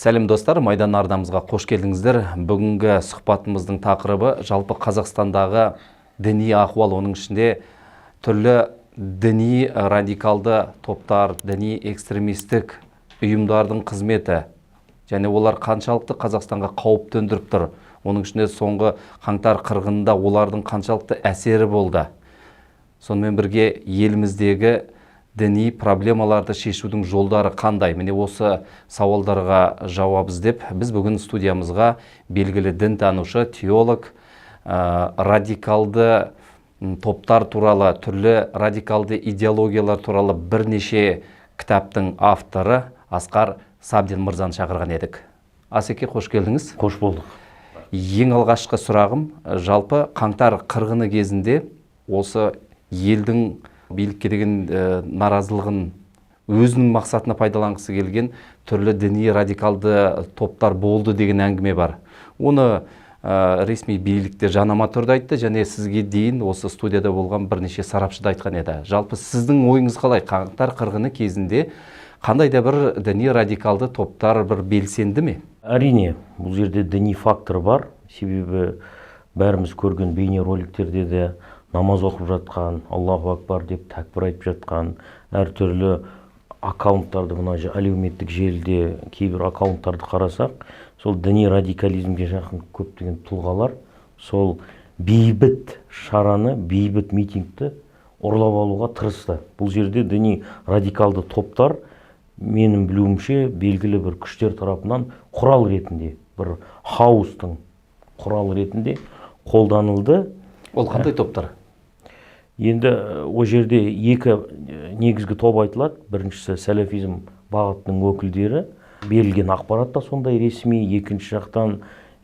Сәлем, достар! Майдан арнамызға қош келдіңіздер. Бүгінгі сұхбатымыздың тақырыбы – жалпы Қазақстандағы діни ахуал, оның ішінде түрлі діни радикалды топтар, діни экстремистік ұйымдардың қызметі және олар қаншалықты Қазақстанға қауіп төндіріп тұр, оның ішінде соңғы қаңтар қырғынында олардың қаншалықты әсері болды, сонымен бірге еліміздегі діни проблемаларды шешудің жолдары қандай? Міне, осы сауалдарға жауап іздеп, біз бүгін студиямызға белгілі дінтанушы, теолог, радикалды топтар туралы, түрлі радикалды идеологиялар туралы бірнеше кітаптың авторы Асқар Сабден мырзаны шақырған едік. Асеке, қош келдіңіз! Қош болдық. Ең алғашқы сұрағым: жалпы қаңтар қырғыны кезінде осы елдің билікке деген наразылығын өзінің мақсатына пайдаланғысы келген түрлі діни радикалды топтар болды деген әңгіме бар. Оны ресми билік те жанама түрде айтты және сізге дейін осы студияда болған бірнеше сарапшы да айтқан еді. Жалпы сіздің ойыңыз қалай? Қаңтар қырғыны кезінде қандай да бір діни радикалды топтар бір белсенді ме? Әрине, бұл жерде діни фактор бар, себебі бәріміз көрген бейнероликтерде де намаз оқып жатқан, «Аллаху акбар» деп тәкбір айтып жатқан әртүрлі аккаунттарды, мына әлеуметтік желіде кейбір аккаунттарды қарасақ, сол діни радикализмге жақын көптеген тұлғалар сол бейбіт шараны, бейбіт митингті ұрлап алуға тырысты. Бұл жерде діни радикалды топтар, менің білуімше, белгілі бір күштер тарапынан құрал ретінде, бір хаостың құралы ретінде қолданылды. Ол қандай топтар? Енді ол жерде екі негізгі топ айтылады. Біріншісі – сәләфизм бағытының өкілдері, берілген ақпарат та сондай ресми. Екінші жақтан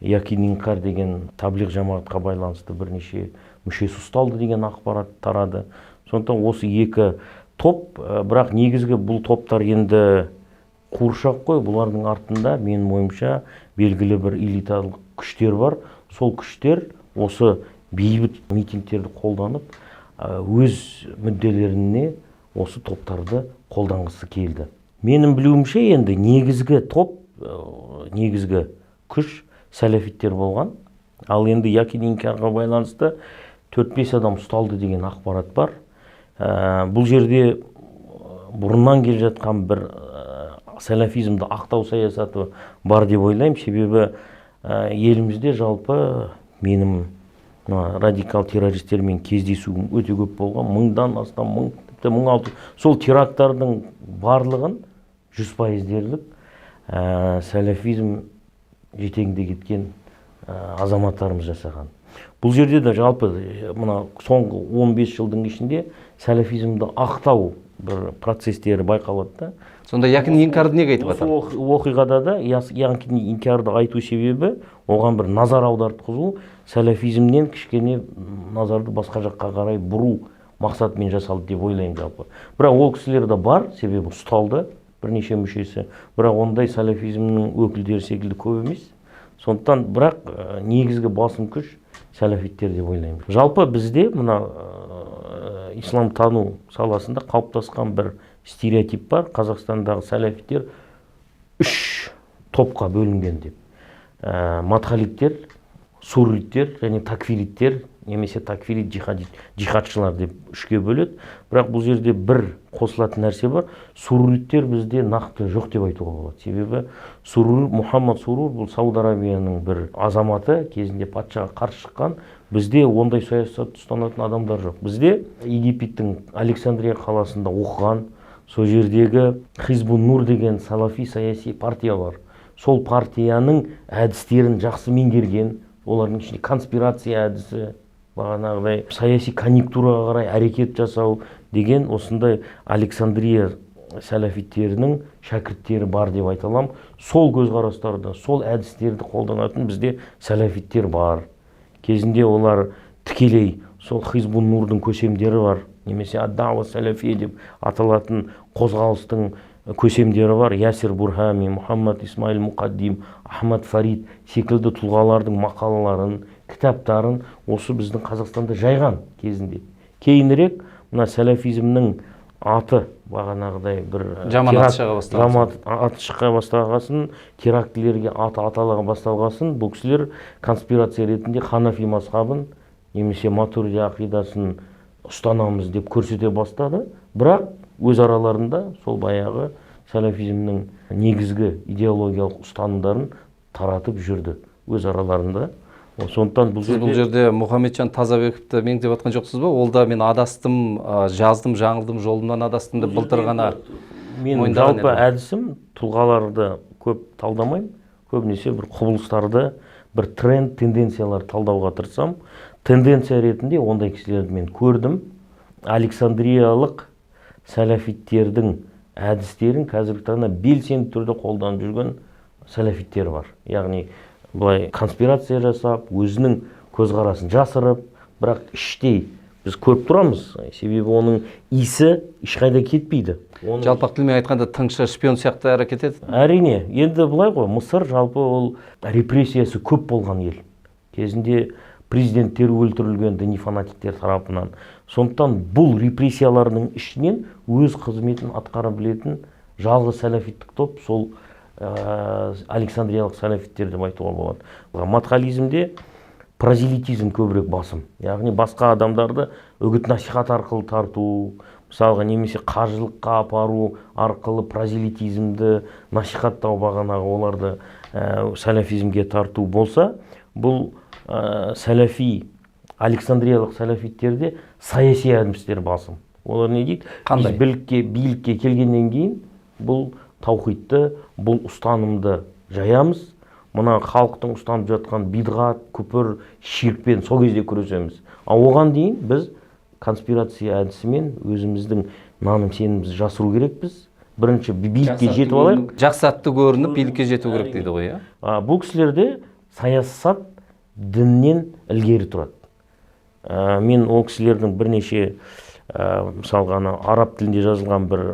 Якин Инкар деген таблиғ жамағатқа байланысты бірнеше мүшесі ұсталды деген ақпарат тарады. Сондықтан осы екі топ, бірақ негізгі бұл топтар енді қуыршақ қой. Бұлардың артында, менің ойымша, белгілі бір элиталық күштер бар. Сол күштер осы бейбіт митингтерді қолданып, өз мүдделеріне осы топтарды қолданғысы келді. Менің білуімше, енді негізгі топ, негізгі күш сәләфиттер болған. Ал енді Якин Инкарға байланысты 4-5 адам ұсталды деген ақпарат бар. Бұл жерде бұрыннан келе жатқан бір сәләфизмді ақтау саясаты бар деп ойлаймын, себебі елімізде жалпы менің мына радикал террористермен кездесуім өте көп болған, мыңдан астам, мың, тіпті 1600. Сол теракттардың барлығын 100% дерлік сәләфизм жетегінде кеткен азаматтарымыз жасаған. Бұл жерде де жалпы мына соңғы 15 жылдың ішінде сәләфизмді ақтау бір процестері байқалады да. Сонда Якин Инкарды неге айтып Осы жатыр? оқиғада да Якин Инкарды айту себебі – оған бір назар аудартқызу, сәләфизмнен кішкене назарды басқа жаққа қарай бұру мақсатымен жасалды деп ойлаймын жалпы. Бірақ ол кісілер де бар, себебі ұсталды бірнеше мүшесі, бірақ ондай сәләфизмнің өкілдері секілді көп емес. Сондықтан бірақ негізгі басым күш сәләфиттер деп ойлаймын. Жалпы бізде мына ислам тану саласында қалыптасқан бір стереотип бар: Қазақстандағы сәләфиттер үш топқа бөлінген деп. Мадхалиттер, суруриттер және такфириттер немесе такфирит жихадшылар деп үшке бөледі. Бірақ бұл жерде бір қосылатын нәрсе бар: суруриттер бізде нақты жоқ деп айтуға болады, себебі Сурур, Мұхаммад Сурур, бұл Сауд Арабияның бір азаматы, кезінде патшаға қарсы шыққан. Бізде ондай саясатты ұстанатын адамдар жоқ. Бізде Египеттің Александрия қаласында оқыған, сол жердегі Хизбун Нур деген салафи саяси партия бар. Сол партияның әдістерін жақсы меңгерген, олардың ішінде конспирация әдісі, бағанағыдай саяси конъюнктураға қарай әрекет жасау деген осындай Александрия сәләфиттерінің шәкірттері бар деп айта аламын. Сол көзқарастарды, сол әдістерді қолданатын бізде сәләфиттер бар. Кезінде олар тікелей сол Хизбун Нурдың көсемдері бар немесе Аддауа Сәләфия деп аталатын қозғалыстың көсемдері бар. Ясир Бурхами, Мұхаммад Исмаил Мұқаддим, Ахмад Фарид секілді тұлғалардың мақалаларын, кітаптарын осы біздің Қазақстанда жайған кезінде. Кейінірек мына сәләфизмнің аты бағанағыдай бір жаман аты шыға бастаған. Жаман аты шыға бастағасын, терактілерге аты атала басталғасын, бұл кісілер конспирация ретінде Ханафи мазхабын немесе Матуриди ақидасын ұстанамыз деп көрсете бастады. Бірақ өз араларында сол баяғы салафизмнің негізгі идеологиялық ұстанымдарын таратып жүрді өз араларында. Сондықтан бұл Сіз бұл жерде Мұхамеджан Тазабековті меңзеп жатқан жоқсыз ба? Ол да мен адастым, жаздым, жаңылдым, жолымнан адастым деп былтыр ғана мен мойындаған жалпы еді. Әдісім тұлғаларды көп талдамаймын, көбінесе бір құбылыстарды, бір тренд, тенденцияларды талдауға тырысамын. Тенденция ретінде ондай кісілерді мен көрдім. Александриялық сәләфиттердің әдістерін қазіргі таңда белсенді түрде қолданып жүрген сәләфиттер бар. Яғни былай конспирация жасап, өзінің көзқарасын жасырып, бірақ іштей біз көріп тұрамыз, себебі оның иісі ешқайда кетпейді. Жалпақ тілмен айтқанда, тыңшы, шпион сияқты әрекет етеді. Әрине, енді былай ғой, Мысыр жалпы ол репрессиясы көп болған ел. Кезінде президенттер өлтірілген діни фанатиктер тарапынан. Сондықтан бұл репрессиялардың ішінен өз қызметін атқара білетін жалғыз сәләфиттік топ сол александриялық сәләфиттер деп айтуға болады. Мадхализмде прозелитизм көбірек басым. Яғни басқа адамдарды үгіт насихат арқылы тарту, мысалға, немесе қажылыққа апару арқылы прозелитизмді насихаттау, бағанағы оларды сәләфизмге тарту болса, бұл сәләфи, александриялық сәләфиттерде саяси әдістер басым. Олар не дейді? Қандай? Біз билікке келгеннен кейін бұл таухидты, бұл ұстанымды жаямыз. Мына халықтың ұстанып жатқан бидғат, күпір, ширкпен сол кезде күресеміз. Ал оған дейін біз конспирация әдісімен өзіміздің наным сенімімізді жасыру керекпіз. Бірінші билікке жетіп алайық. Жақсы атты көрініп, билікке жету керек дейді ғой, иә? Бұл кісілерде саясат діннен ілгері тұрады. Мен ол кісілердің бірнеше, мысалға, ана араб тілінде жазылған бір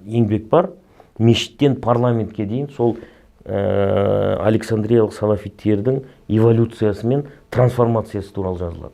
еңбек бар. Мешіттен парламентке дейін сол александриялық салафиттердің эволюциясы мен трансформациясы туралы жазылады.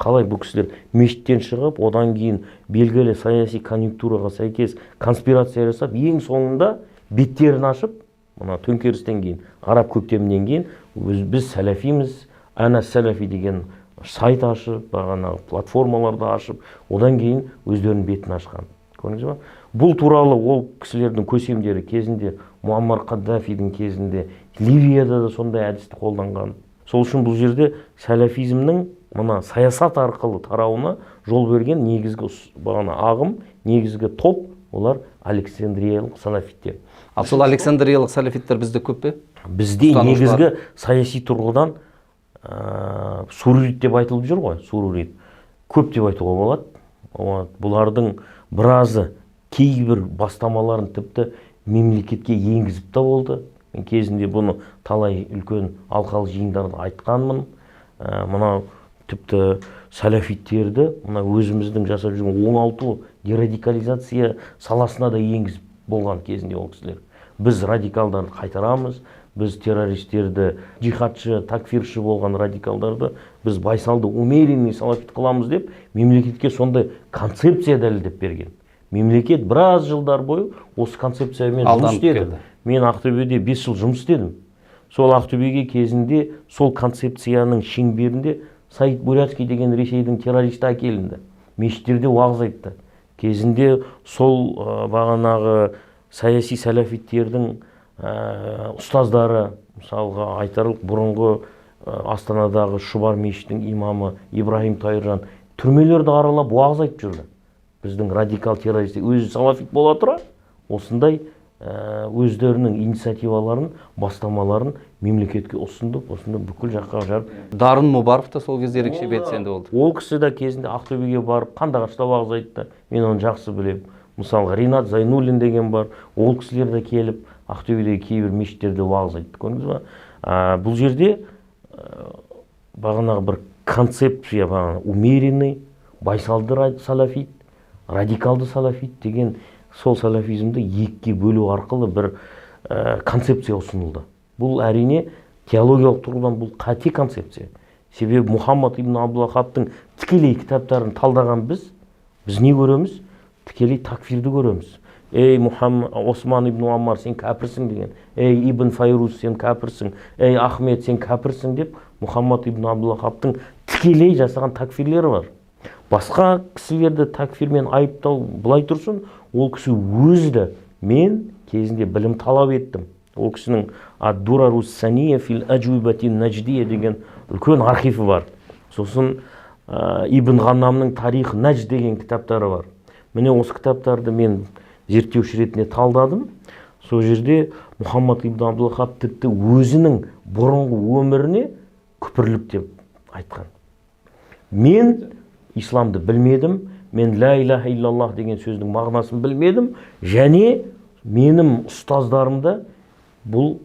Қалай бұл кісілер мешіттен шығып, одан кейін белгілі саяси конъюнктураға сәйкес конспирация жасап, ең соңында беттерін ашып, мына төңкерістен кейін, араб көктемінен кейін біз сәләфиміз, әна сәләфи деген сайт ашып, бағанағы платформаларды ашып, одан кейін өздерінің бетін ашқан. Көрдіңіз ба? Бұл туралы ол кісілердің көсемдері кезінде, Муаммар Каддафидің кезінде, Ливияда да сондай әдісті қолданған. Сол үшін бұл жерде сәләфизмнің мына саясат арқылы тарауына жол берген негізгі бағана ағым, негізгі топ олар александриялық салафиттер. Ал сол александриялық салафиттер бізде көп пе? Бізде Ұстанушылар. негізгі саяси тұрғыдан сурурит деп айтылып жүр ғой, сурурит. Көп деп айтуға болады. Бұлардың біразы кейбір бастамаларын тіпті мемлекетке енгізіп та болды. Мен кезінде бұны талай үлкен алқалы жиындарда айтқанмын. Мынау тіпті сәләфиттерді мына өзіміздің жасап жүрген оңалту, дерадикализация саласына да енгізіп болған кезінде ол кісілер. Біз радикалдарды қайтарамыз, біз террористерді, джихадшы, такфирші болған радикалдарды біз байсалды, умеренный салафит қыламыз деп мемлекетке сондай концепция дәлелдеп берген. Мемлекет біраз жылдар бойы осы концепциямен жұмыс Алданып істеді. келді. Мен Ақтөбеде 5 жыл жұмыс істедім. Сол Ақтөбеге кезінде сол концепцияның шеңберінде Саид Бурятский деген Ресейдің террористі әкелінді. Мешіттерде уағыз айтты. Кезінде сол бағанағы саяси сәләфиттердің ұстаздары, мысалға айтарлық бұрынғы Астанадағы Шұбар мешітінің имамы Ибраһим Тайыржан түрмелерді аралап уағыз айтып жүрді. Біздің радикал террористер өзі салафит бола тұра осындай өздерінің инициативаларын, бастамаларын мемлекетке ұсынды, осында бүкіл жаққа жарып. Дарын Мұбаров та сол кезде ерекше белсенді болды. Ол кісі де кезінде Ақтөбеге барып Қандыағашта уағыз айтты. Мен оны жақсы білемін. Мысалға Ринат Зайнуллин деген бар. Ол кісілер де келіп Ақтөбедегі кейбір мешіттерде уағыз айтты. Көрдіңіз ба? Бұл жерде бағанағы бір концепция, бағана умеренный, байсалды салафит, радикалды салафит деген сол салафизмді екіге бөлу арқылы бір концепция ұсынылды. Бұл әрине теологиялық тұрғыдан бұл қате концепция. Себебі Мұхаммад ибн Абдул Вахабтың тікелей кітаптарын талдаған біз не көреміз? тікелей такфирді көреміз. Ей, Осман ибн Аммар, сен кәпірсің деген. Ей, Ибн Файрус, сен кәпірсің. Ей, Ахмет, сен кәпірсің деп Мұхаммад ибн Абдул-Вахабтың тікелей жасаған такфирлері бар. Басқа кісілерді такфирмен айыптау былай тұрсын, ол кісі өзі де, мен кезінде білім талап еттім. Ол кісінің Ад-Дурарус Сания фил Аджуибати Надждия деген үлкен архиві бар. Сосын Ибн Ғаннамның Тарих Наджд деген кітаптары бар. Міне, осы кітаптарды мен зерттеуші ретінде талдадым. Сол жерде Мұхаммад ибн Абдул-Вахаб тіпті өзінің бұрынғы өміріне күпірлік деп айтқан. Мен исламды білмедім, мен ля иляха иллаллах деген сөздің мағынасын білмедім, және менің ұстаздарым да бұл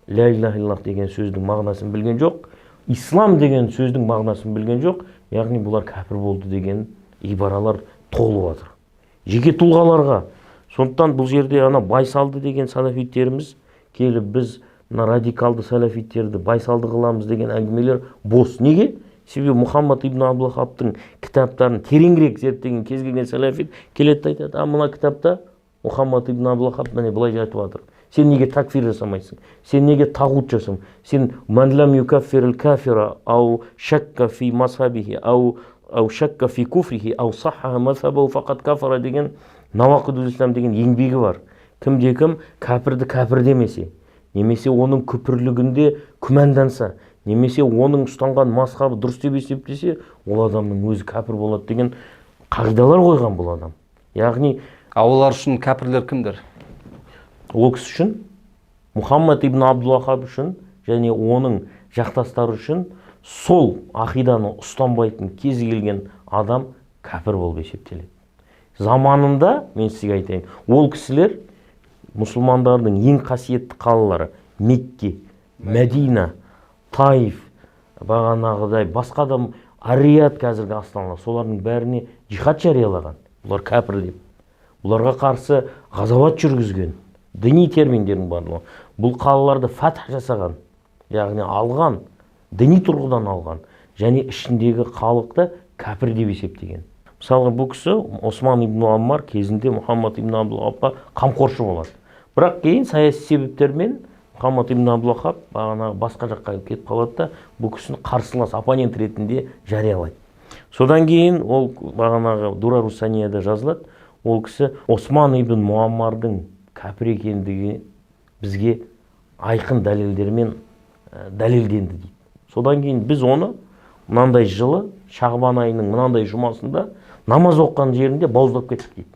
ля иляха иллаллах деген сөздің мағынасын білген жоқ, ислам деген сөздің мағынасын білген жоқ, яғни бұлар кәпір болды деген ибаралар толып жатыр жеке тұлғаларға. Сондықтан бұл жерде ана байсалды деген салафиттеріміз келіп, біз мына радикалды салафиттерді байсалды қыламыз деген әңгімелер бос. Неге? Себебі Мұхаммад ибн Абдул-Вахабтың кітаптарын тереңірек зерттеген кез келген салафит келеді да айтады: а мына кітапта Мұхаммад ибн Абдул-Вахаб міне былай айтып жатыр, сен неге такфир жасамайсың, сен неге тағут жасамайсың, сен ман лам юкаффир кафира ау шакка фи мазхабихи ау шакка фи куфрихи ау сахаха мазхабаху фақат кафара деген Науақидул ислам деген еңбегі бар. Кімде кім кәпірді кәпір демесе, немесе оның күпірлігінде күмәнданса, немесе оның ұстанған мазхабы дұрыс деп есептесе, ол адамның өзі кәпір болады деген қағидалар қойған бұл адам. Яғни А олар үшін кәпірлер кімдер? Ол кісі үшін, Мұхаммад ибн Абдул-Вахаб үшін және оның жақтастары үшін сол ақиданы ұстанбайтын кез келген адам кәпір болып есептеледі. Заманында, мен сізге айтайын, ол кісілер мұсылмандардың ең қасиетті қалалары Мекке, Мәдина, Таиф, бағанағыдай басқа да Ар-Рияд, қазіргі астаналар, солардың бәріне жихад жариялаған. Бұлар кәпір деп. Бұларға қарсы ғазауат жүргізген, діни терминдердің барлығы. Бұл қалаларды фатх жасаған, яғни алған, діни тұрғыдан алған және ішіндегі халықты кәпір деп есептеген. Мысалға, бұл кісі Осман ибн Аммар кезінде Мұхаммад ибн Абдул-Вахабқа қамқоршы болады. Бірақ кейін саяси себептермен Мұхаммад ибн Абдул-Вахаб бағанағы басқа жаққа кетіп қалады да, бұл кісіні қарсылас, оппонент ретінде жариялайды. Содан кейін ол бағанағы Дурарус Санияда жазылады, ол кісі Осман ибн Муаммардың кәпір екендігі бізге айқын дәлелдермен дәлелденді дейді. Содан кейін біз оны мынандай жылы Шағбан айының мынандай жұмасында намаз оқыған жерінде бауыздап кеттік дейді.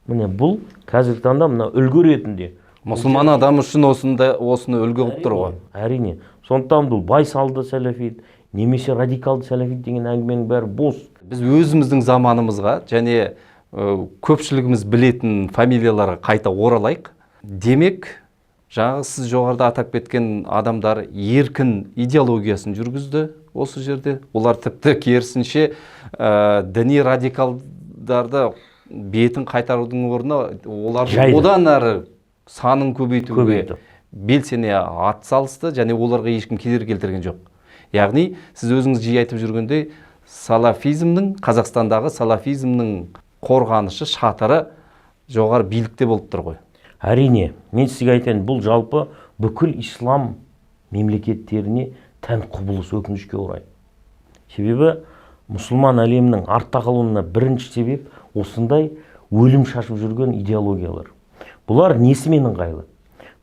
Міне, бұл қазіргі таңда мына үлгі ретінде Мұсылман адам үшін осында осыны үлгі қылып тұр ғой. Әрине. Сондықтан бұл байсалды сәләфит немесе радикалды сәләфит деген әңгіменің бәрі бос. Біз өзіміздің заманымызға және көпшілігіміз білетін фамилияларға қайта оралайық. Демек, жаңағы сіз жоғарыда атап кеткен адамдар еркін идеологиясын жүргізді осы жерде. Олар тіпті керісінше діни радикалдарды бетін қайтарудың орнына оларды Жайды. одан әрі санын көбейтуге Көбейтті. белсене ат салысты және оларға ешкім кедергі келтірген жоқ. Яғни сіз өзіңіз жиі айтып жүргендей, салафизмнің, Қазақстандағы салафизмнің қорғанышы, шатыры жоғары билікте болып тұр ғой. Әрине, мен сізге айтайын, бұл жалпы бүкіл ислам мемлекеттеріне тән құбылыс, өкінішке орай. Себебі мұсылман әлемінің артта қалуына бірінші себеп осындай өлім шашып жүрген идеологиялар. Бұлар несімен ыңғайлы?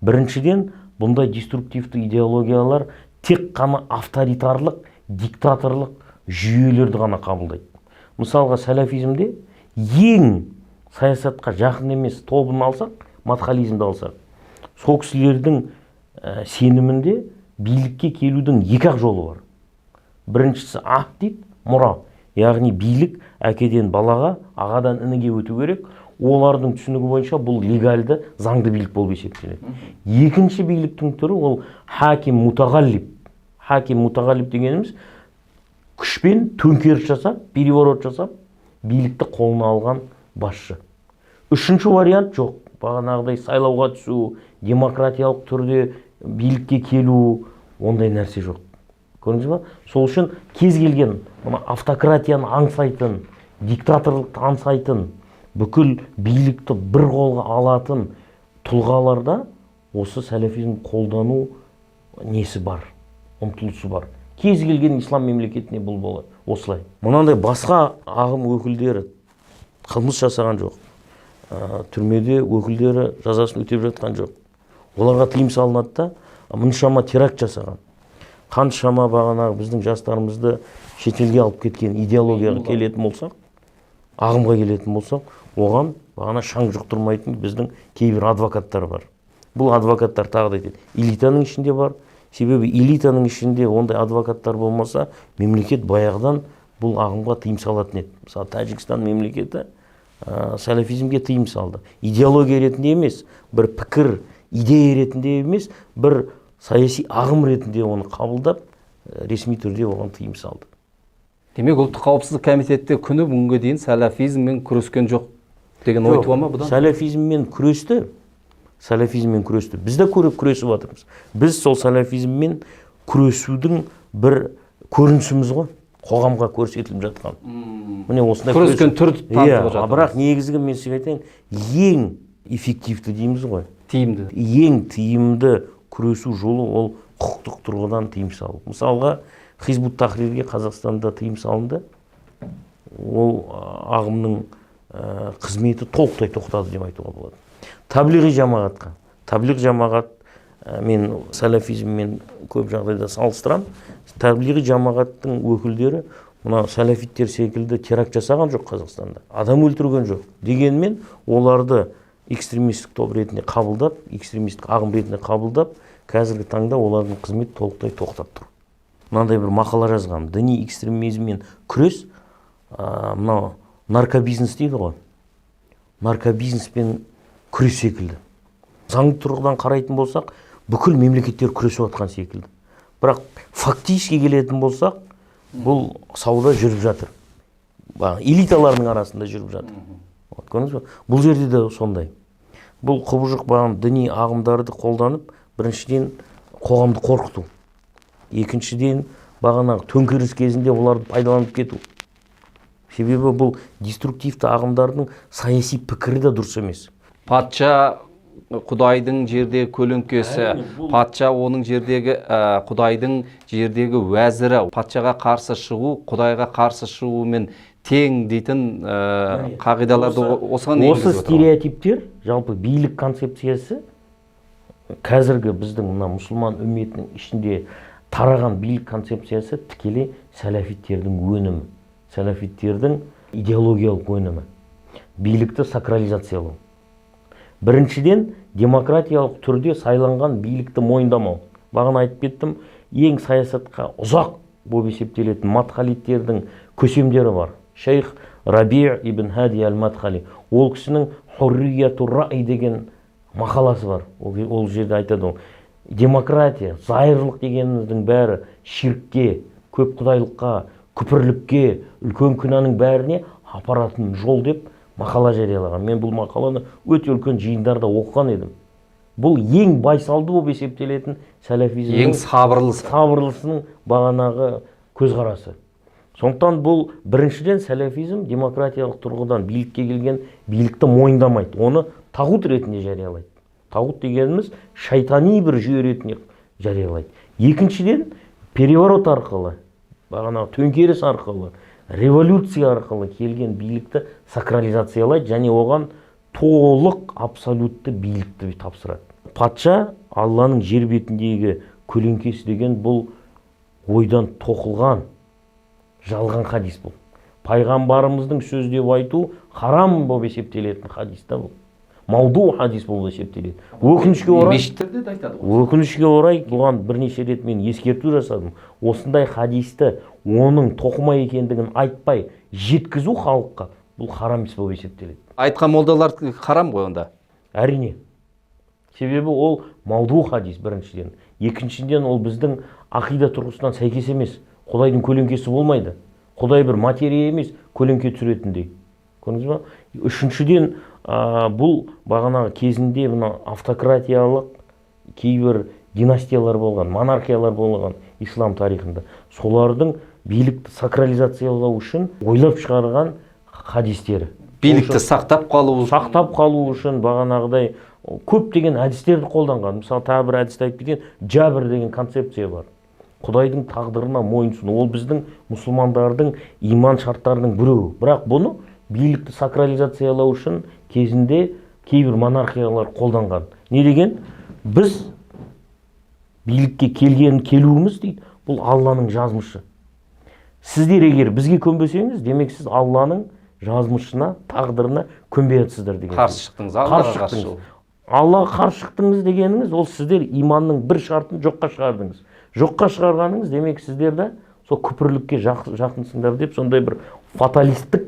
Біріншіден, бұндай деструктивті идеологиялар тек қана авторитарлық, диктаторлық жүйелерді ғана қабылдайды. Мысалға, сәләфизмде ең саясатқа жақын емес тобын алсақ, мадхализмді алсақ, сол кісілердің сенімінде билікке келудің екі ақ жолы бар. Біріншісі ақ дейді, мұра, яғни билік әкеден балаға, ағадан ініге өту керек. Олардың түсінігі бойынша бұл легальды, заңды билік болып есептеледі. Екінші биліктің түрі ол хаким мутағаллиб. Хаким мутағаллиб дегеніміз күшпен төңкеріс жасап, переворот жасап, билікті қолына алған басшы. Үшінші вариант жоқ. Бағанағыдай сайлауға түсу, демократиялық түрде билікке келу, ондай нәрсе жоқ. Көрдіңіз ба? Сол үшін кез келген мына автократияны аңсайтын, диктаторлықты аңсайтын Бүкіл билікті бір қолға алатын тұлғаларда осы сәләфизм қолдану несі бар, ұмтылысы бар. Кез келген ислам мемлекетіне бұл болады осылай. Мынандай басқа ағым өкілдері қылмыс жасаған жоқ, түрмеде өкілдері жазасын өтеп жатқан жоқ. Оларға тыйым салынады да, мұншама теракт жасаған, қаншама бағанағы біздің жастарымызды шетелге алып кеткен идеологияға келетін болсақ, ағымға келетін болсақ, оған бағана шаң жұқтырмайтын біздің кейбір адвокаттар бар. Бұл адвокаттар тағы да айтады, элитаның ішінде бар. Себебі элитаның ішінде ондай адвокаттар болмаса, мемлекет баяғыдан бұл ағымға тыйым салатын еді. Мысалы, Тәжікстан мемлекеті сәләфизмге тыйым салды. Идеология ретінде емес, бір пікір, идея ретінде емес, бір саяси ағым ретінде оны қабылдап, ресми түрде оған тыйым салды. Демек, ұлттық қауіпсіздік комитеті күні бүгінге дейін сәләфизммен күрескен жоқ деген ой туа ма бұдан? Сәләфизммен күресті. Сәләфизммен күресті. Біз де көріп күресіп жатырмыз. Біз сол сәләфизммен күресудің бір көрінісіміз ғой, қоғамға көрсетіліп жатқан. Міне осындай күрескен түр танытып жатырмыз. Бірақ негізгі мен сізге айтайын, ең эффективті дейміз ғой. Тиімді. Ең тиімді күресу жолы ол құқықтық тұрғыдан тыйым салу. Мысалға, Хизбут Тахрирге Қазақстанда тыйым салынды. Ол ағымның қызметі толықтай тоқтады деп айтуға болады. Таблиғи жамағатқа. Таблиғ жамағат, мен сәләфизммен көп жағдайда салыстырамын. Таблиғи жамағаттың өкілдері мына сәләфиттер секілді теракт жасаған жоқ Қазақстанда. Адам өлтірген жоқ. Дегенмен оларды экстремистік топ ретінде қабылдап, экстремистік ағым ретінде қабылдап, қазіргі таңда олардың қызметі толықтай тоқтап тұр. Мынандай бір мақала жазғам. Діни экстремизммен күрес, мынау наркобизнес дейді ғой. Наркобизнеспен күрес секілді. Заңды тұрғыдан қарайтын болсақ, бүкіл мемлекеттер күресіп жатқан секілді. Бірақ фактически келетін болсақ, бұл сауда жүріп жатыр. Элиталардың арасында жүріп жатыр. Көрдіңіз бе? Бұл жерде де сондай. Бұл құбыжық бағана діни ағымдарды қолданып, біріншіден қоғамды қорқыту. Екіншіден бағанағы төңкеріс кезінде оларды пайдаланып кету. Себебі бұл деструктивті ағымдардың саяси пікірі де дұрыс емес. Патша Құдайдың жердегі көлеңкесі, патша оның жердегі Құдайдың жердегі уәзірі, патшаға қарсы шығу, Құдайға қарсы шығумен тең дейтін қағидаларды осыған осы стереотиптер, жалпы билік концепциясы қазіргі біздің мына мұсылман үмметінің ішінде тараған билік концепциясы тікелей сәләфиттердің өнімі, сәләфиттердің идеологиялық өнімі. Билікті сакрализациялау. Біріншіден, демократиялық түрде сайланған билікті мойындамау. Бағана айтып кеттім, ең саясатқа ұзақ болып есептелетін мадхалиттердің көсемдері бар. Шейх Раби ибн Хади аль-Мадхали. Ол кісінің Хуррияту рай деген мақаласы бар. Ол жерде айтады ол. Демократия, зайырлық дегеніміздің бәрі ширкке, көп құдайлыққа, күпірлікке, үлкен күнәнің бәріне апаратын жол деп мақала жариялаған. Мен бұл мақаланы өте үлкен жиындарда оқыған едім. Бұл ең байсалды болып есептелетін сәләфизмнің ең сабырлысы, сабырлысының бағанағы көзқарасы. Сондықтан бұл біріншіден сәләфизм демократиялық тұрғыдан билікке келген билікті мойындамайды. Оны тағут ретінде жариялайды. Тағут дегеніміз шайтани бір жүйе ретінде жариялайды. Екіншіден, переворот арқылы, бағанағы төңкеріс арқылы, революция арқылы келген билікті сакрализациялайды және оған толық абсолютті билікті тапсырады. Патша Алланың жер бетіндегі көлеңкесі деген бұл ойдан тоқылған жалған хадис бұл. Пайғамбарымыздың сөзі деп айту харам болып есептелетін хадис та бұл. Мауду хадис болып есептеледі. Өкінішке орай, мешіттерде де айтады ғой. Өкінішке орай бұған бірнеше рет мен ескерту жасадым. Осындай хадисті оның тоқыма екендігін айтпай жеткізу халыққа бұл харам іс болып есептеледі. Айтқан молдалар харам ғой онда. Әрине. Себебі ол мауду хадис біріншіден. Екіншіден, ол біздің ақида тұрғысынан сәйкес емес. Құдайдың көлеңкесі болмайды. Құдай бір материя емес, көлеңке түсіретіндей. Көрдіңіз ба? Үшіншіден, бұл бағанағы кезінде мына автократиялық кейбір династиялар болған, монархиялар болған ислам тарихында. Солардың билікті сакрализациялау үшін ойлап шығарған хадистері. Билікті сақтап қалу үшін. Сақтап қалу үшін бағанағыдай көптеген әдістерді қолданған. Мысалы, тағы бір әдісті айтып кетейін, жабір деген концепция бар. Құдайдың тағдырына мойынсұну. Ол біздің мұсылмандардың иман шарттарының біреуі. Бірақ бұны билікті сакрализациялау үшін кезінде кейбір монархиялар қолданған. Не деген? Біз билікке келуіміз дейді, бұл Алланың жазмышы. Сіздер егер бізге көнбесеңіз, демек сіз Алланың жазмышына, тағдырына көнбей жатсыздар деген. Қарсы шықтыңыз, Аллаға қарсы шығу. Аллаға қарсы шықтыңыз дегеніңіз, ол сіздер иманның бір шартын жоққа шығардыңыз. Жоққа шығарғаныңыз, демек сіздер де сол күпірлікке жақынсыңдар деп сондай бір фаталистік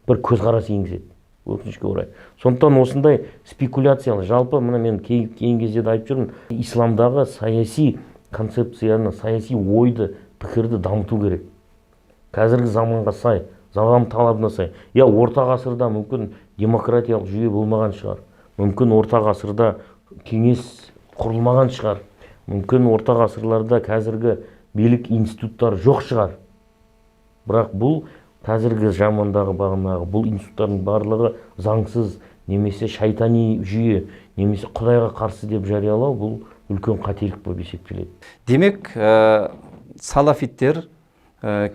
бір көзқарас енгізеді, өкінішке орай. Сондықтан осындай спекуляциялы, жалпы мына мен кейін кезде де айтып жүрмін, исламдағы саяси концепцияны, саяси ойды, пікірді дамыту керек. Қазіргі заманға сай, заман талабына сай. Я орта ғасырда мүмкін демократиялық жүйе болмаған шығар. Мүмкін орта ғасырда кеңес құрылмаған шығар. Мүмкін орта ғасырларда қазіргі билік институттары жоқ шығар. Бірақ бұл қазіргі замандағы бағанағы бұл институттардың барлығы заңсыз немесе шайтани жүйе, немесе Құдайға қарсы деп жариялау бұл үлкен қателік болып есептеледі. Демек, салафиттер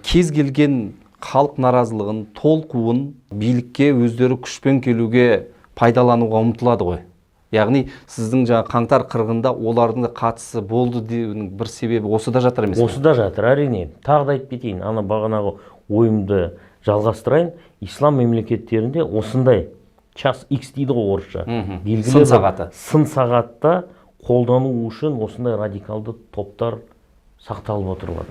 кез келген халық наразылығын, толқуын билікке өздері күшпен келуге пайдалануға ұмтылады ғой. Яғни сіздің жаңа қаңтар қырғында олардың да қатысы болды деуінің бір себебі осы да жатыр емес пе? Осы да жатыр, әрине. Тағы да айтып кетейін, ана бағанағы ойымды жалғастырайын. Ислам мемлекеттерінде осындай час X дейді ғой орысша. Белгілі Сын сағаты. Сын сағатта қолдану үшін осындай радикалды топтар сақталып отырылады.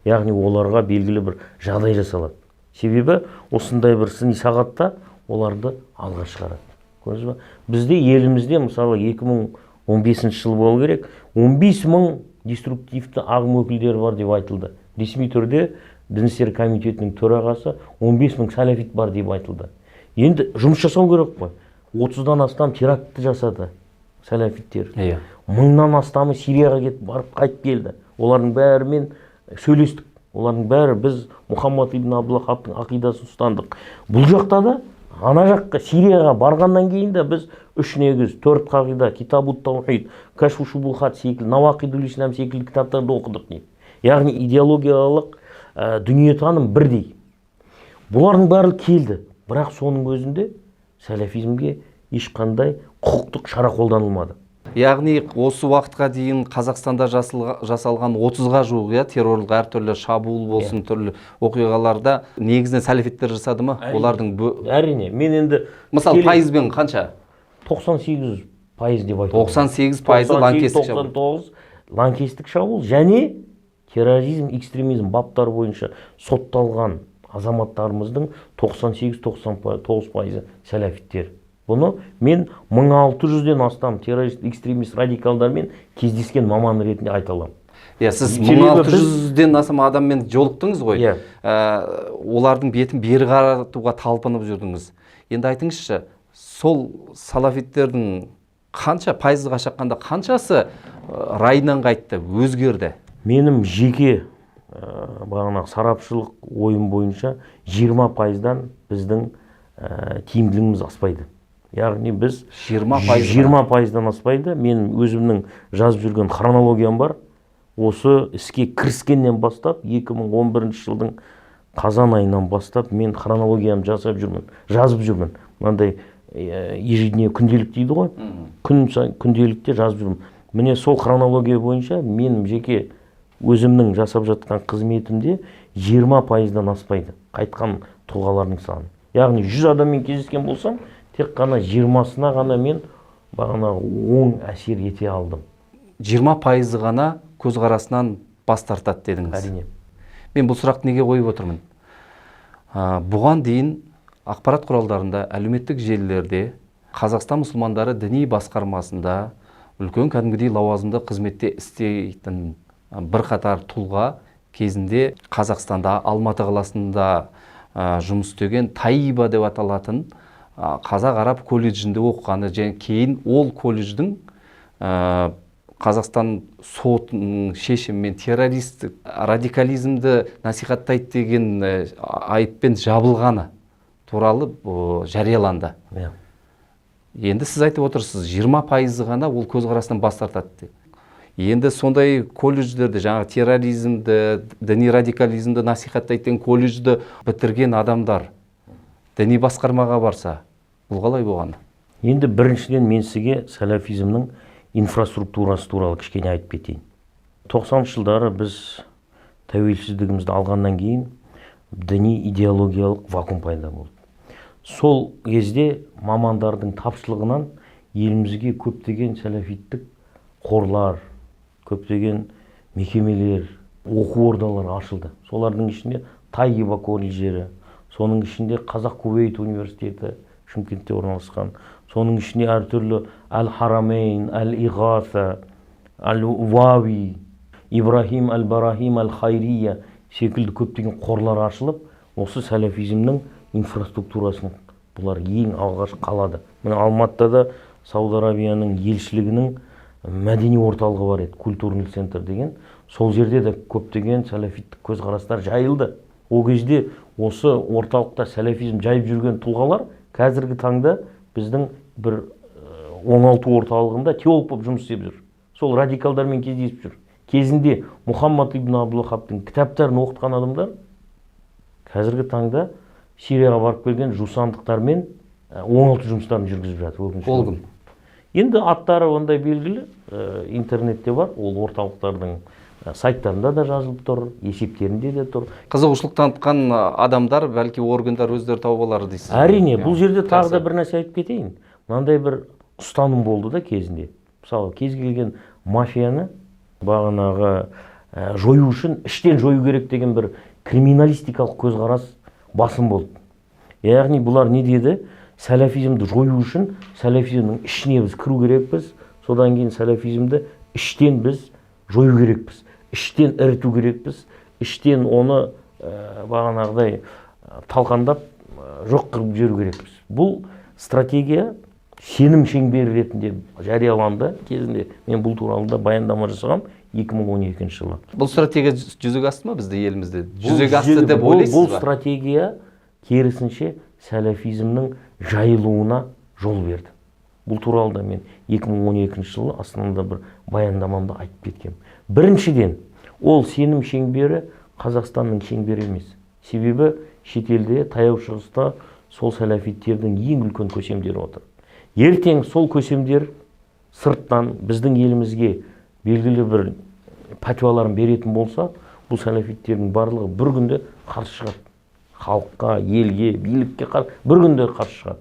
Яғни оларға белгілі бір жағдай жасалады. Себебі осындай бір сыни сағатта оларды алға шығарады. Көрдіңіз ба? Бізде елімізде мысалы 2015 жыл болу керек, 15 мың деструктивті ағым өкілдері бар деп айтылды. Ресми түрде Дін істері комитетінің төрағасы 15 мың салафит бар деп айтылды. Енді жұмыс жасау керек қой. 30-дан астам теракті жасады салафиттер. 1000-нан астамы Сирияға кетіп барып қайтып келді. Олардың бәрімен сөйлестік. Олардың бәрі біз Мұхаммад ибн Абдул-Вахабтың ақидасын ұстандық. Бұл жақта да ана жаққа Сирияға барғаннан кейін де біз 3 негіз, 4 қағида, Китабут Таухид, Кашфу Шубухат секілді, Навақидул Ислам секілді кітаптарды оқыдық дейді. Яғни идеологиялық дүниетаным бірдей. Бұлардың бәрі келді, бірақ соның өзінде салафизмге ешқандай құқықтық шара қолданылмады. Яғни осы уақытқа дейін Қазақстанда жасалған 30-ға жуық, террорлық әртүрлі шабуыл болсын, түрлі оқиғаларда негізінен салафиттер жасады ма? Әрине. Олардың Әрине, мен енді мысалы пайызбен қанша? 98% деп айтуға болады. 98% лаңкестік шабуыл. 99 лаңкестік шабуыл және терроризм, экстремизм баптары бойынша сотталған азаматтарымыздың 98-99% салафиттер. Бұны мен 1600-ден астам террорист, экстремист, радикалдармен кездескен маман ретінде айта аламын. Иә, сіз Себебі 1600-ден астам адаммен жолықтыңыз ғой. Иә. Олардың бетін бері қаратуға талпынып жүрдіңіз. Енді айтыңызшы, сол салафиттердің қанша пайызға шаққанда қаншасы райынан қайтты, өзгерді? Менің жеке бағанағы сарапшылық ойым бойынша 20%-дан біздің тиімділігіміз аспайды. Яғни біз 20%-дан? 20%-дан аспайды. Мен өзімнің жазып жүрген хронологиям бар. Осы іске кіріскеннен бастап, 2011 жылдың қазан айынан бастап мен хронологиямды жасап жүрмін, жазып жүрмін. Мынандай ежедневный күнделік дейді ғой. Күн сайын күнделікте жазып жүрмін. Міне сол хронология бойынша менің жеке өзімнің жасап жатқан қызметімде 20%-дан аспайды қайтқан тұлғалардың саны. Яғни 100 адаммен кездескен болсам, тек қана 20-сына ғана мен бағанағы оң әсер ете алдым. 20% ғана көзқарасынан бас тартады дедіңіз. Әрине. Мен бұл сұрақты неге қойып отырмын? Бұған дейін ақпарат құралдарында, әлеуметтік желілерде Қазақстан мұсылмандары діни басқармасында үлкен кәдімгідей лауазымды қызметте істейтін бірқатар тұлға кезінде Қазақстанда, Алматы қаласында жұмыс істеген Таиба деп аталатын қазақ-араб колледжінде оқығаны және кейін ол колледждің Қазақстан сотының шешімімен террористік радикализмді насихаттайды деген айыппен жабылғаны. туралы жарияланды. Енді сіз айтып отырсыз, 20% ғана ол көзқарастан бас тартады деп. Енді сондай колледждерді, жаңағы терроризмді, діни радикализмді насихаттайтын колледжді бітірген адамдар діни басқармаға барса, бұл қалай болғаны? Енді біріншіден мен сізге сәләфизмнің инфраструктурасы туралы кішкене айтып кетейін. 90-шы жылдары біз тәуелсіздігімізді алғаннан кейін діни идеологиялық вакуум пайда болды. Сол кезде мамандардың тапшылығынан елімізге көптеген сәләфиттік қорлар, көптеген мекемелер, оқу ордалары ашылды. Солардың ішінде Тайиба колледжері, соның ішінде Қазақ Кувейт университеті Шымкентте орналасқан, соның ішінде әртүрлі Әл-Харамейн, Әл-Иғаса, Әл-Уави, Ибрахим Әл-Барахим Әл-Хайрия секілді көптеген қорлар ашылып, осы сәләфизмнің инфраструктурасын бұлар ең алғаш қалады. Міне Алматыда да Сауд Арабияның елшілігінің мәдени орталығы бар еді, культурный центр деген. Сол жерде де көптеген сәләфиттік көзқарастар жайылды. Ол кезде осы орталықта сәләфизм жайып жүрген тұлғалар қазіргі таңда біздің бір оңалту орталығында теолог болып жұмыс істеп жүр. Сол радикалдармен кездесіп жүр. Кезінде Мұхаммад ибн Абдул-Вахабтың кітаптарын оқытқан адамдар қазіргі таңда Сирияға барып келген жусандықтармен оңалту жұмыстарын жүргізіп жатыр. Өкінішке Ол кім? Енді аттары ондай белгілі, интернетте бар, ол орталықтардың сайттарында да жазылып тұр, есептерінде де тұр. Қызығушылық танытқан адамдар, бәлки органдар өздері тауып алар дейсіз. Әрине, бұл жерде тағы да бір нәрсе айтып кетейін. Мынандай бір ұстаным болды да кезінде. Мысалы, кез келген мафияны бағанағы жою үшін іштен жою керек деген бір криминалистикалық көзқарас басым болды. Яғни бұлар не деді? Сәләфизмді жою үшін сәләфизмнің ішіне біз кіру керекпіз, содан кейін сәләфизмді іштен біз жою керекпіз, іштен іріту керекпіз, іштен оны бағанағыдай талқандап жоқ қылып жіберу керекпіз. Бұл стратегия сенім шеңбері ретінде жарияланды кезінде. Мен бұл туралы да баяндама жасағам 2012 жылы. Бұл стратегия жүзеге асты ма бізде елімізде? Жүзеге асты деп ойлайсыз ба? Бұл стратегия керісінше сәләфизмнің жайылуына жол берді. Бұл туралы да мен 2012 жылы Астанада бір баяндамамда айтып кеткем. Біріншіден, ол сенім шеңбері Қазақстанның шеңбері емес. Себебі шетелде, Таяу Шығыста сол сәләфиттердің ең үлкен көсемдері отыр. Ертең сол көсемдер сырттан біздің елімізге белгілі бір пәтуаларын беретін болса, бұл сәләфиттердің барлығы бір күнде қарсы шығады. Халыққа, елге, билікке бір күнде қарсы шығады.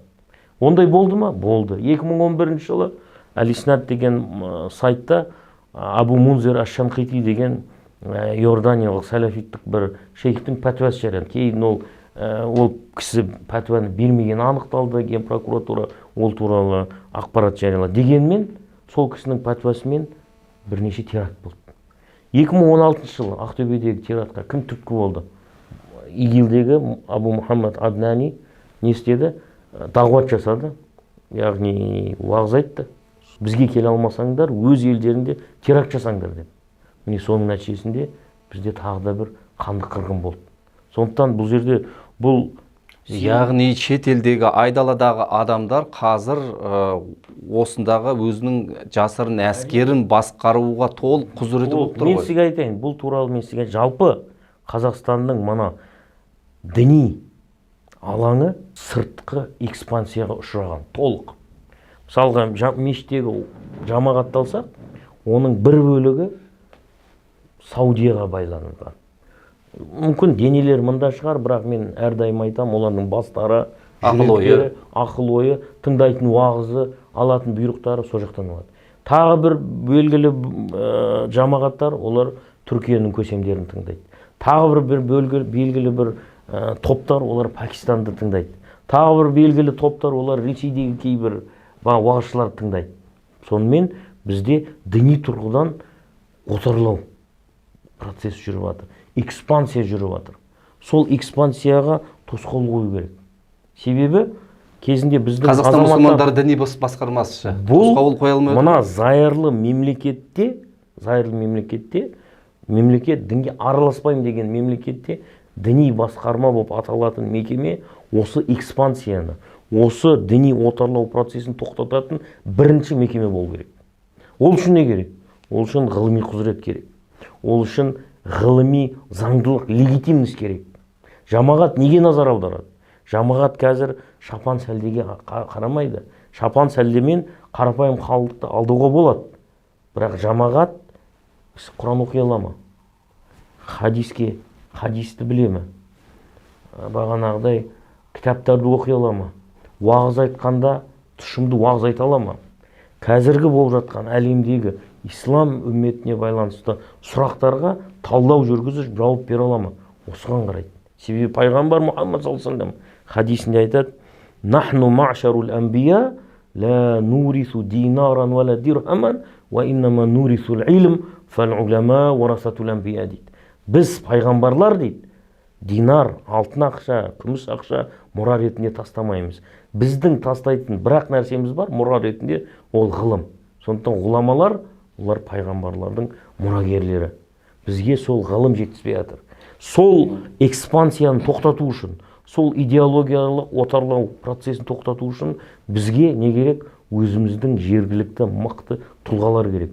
Ондай болды ма? Болды. 2011 жылы Әл-Иснад деген сайтта Абу Мунзир аш-Шанқити деген иорданиялық сәләфиттік бір шейхтің пәтуасы жарияланды. Кейін ол кісі пәтуаны бермегені анықталды, генпрокуратура ол туралы ақпарат жариялады. Дегенмен сол кісінің пәтуасымен бірнеше теракт болды. 2016 жылы Ақтөбедегі терактқа кім түрткі болды? ИГИЛдегі Абу Мұхаммад Аднани не істеді? Дағуат жасады, яғни уағыз айтты. Бізге келе алмасаңдар, өз елдерінде теракт жасаңдар деп. Міне соның нәтижесінде бізде тағы да бір қанды қырғын болды. Сондықтан бұл жерде бұл яғни шетелдегі айдаладағы адамдар қазір осындағы өзінің жасырын әскерін басқаруға толық құзыреті болып тұр ғой. Мен сізге айтайын, бұл туралы мен сізге жалпы Қазақстанның мына діни алаңы сыртқы экспансияға ұшыраған толық. Мысалға, мешіттегі жамағатты алсақ, оның бір бөлігі Саудияға байланған. Мүмкін денелер мында шығар, бірақ мен әрдайым айтамын, олардың бастары, ақыл ойы, ақыл ойы, тыңдайтын уағызы, алатын бұйрықтары сол жақтан алады. Тағы бір белгілі жамағаттар, олар Түркияның көсемдерін тыңдайды. Тағы бір белгілі бір топтар, олар Пакистанды тыңдайды. Тағы бір белгілі топтар, олар Ресейдегі кейбір уағызшыларды тыңдайды. Сонымен бізде діни тұрғыдан отарлау процесі жүріп жатыр, экспансия жүріп жатыр. Сол экспансияға тосқауыл қою керек. Себебі кезінде біздің Қазақстан мұсылмандары діни басқармасы тосқауыл қоя алмай отыр. Мына зайырлы мемлекетте, мемлекет дінге араласпаймын деген мемлекетте діни басқарма болып аталатын мекеме Осы экспансияны, осы діни отарлау процесін тоқтататын бірінші мекеме болу керек. Ол үшін не керек? Ол үшін ғылыми құзырет керек. Ол үшін ғылыми заңдылық, легитимность керек. Жамағат неге назар аударады? Жамағат қазір шапан сәлдеге қарамайды. Шапан сәлдемен қарапайым халықты алдауға болады. Бірақ жамағат Құран оқи ала ма? Хадиске, хадисті біле ме? Бағанағыдай кітаптарды оқи ала ма? Уағыз айтқанда тұшымды уағыз айта ала ма? Қазіргі болып жатқан әлемдегі ислам үмметіне байланысты сұрақтарға талдау жүргізіп жауап бере ала ма? Осыған қарайды. Себебі пайғамбар Мұхаммад саллаллаху алейхи вассалам хадисінде айтады: «Нахну ма'шарул анбия ла нурису динаран ва ла дирхаман ва иннама нурисул илм фал улама варасатул анбия» дейді. Біз пайғамбарлар дейді, динар, алтын ақша, күміс ақша мұра ретінде тастамаймыз. Біздің тастайтын бір-ақ нәрсеміз бар мұра ретінде, ол ғылым. Сондықтан ғұламалар, олар пайғамбарлардың мұрагерлері. Бізге сол ғылым жетіспей жатыр. Сол экспансияны тоқтату үшін, сол идеологиялық отарлау процесін тоқтату үшін бізге не керек? Өзіміздің жергілікті мықты тұлғалар керек.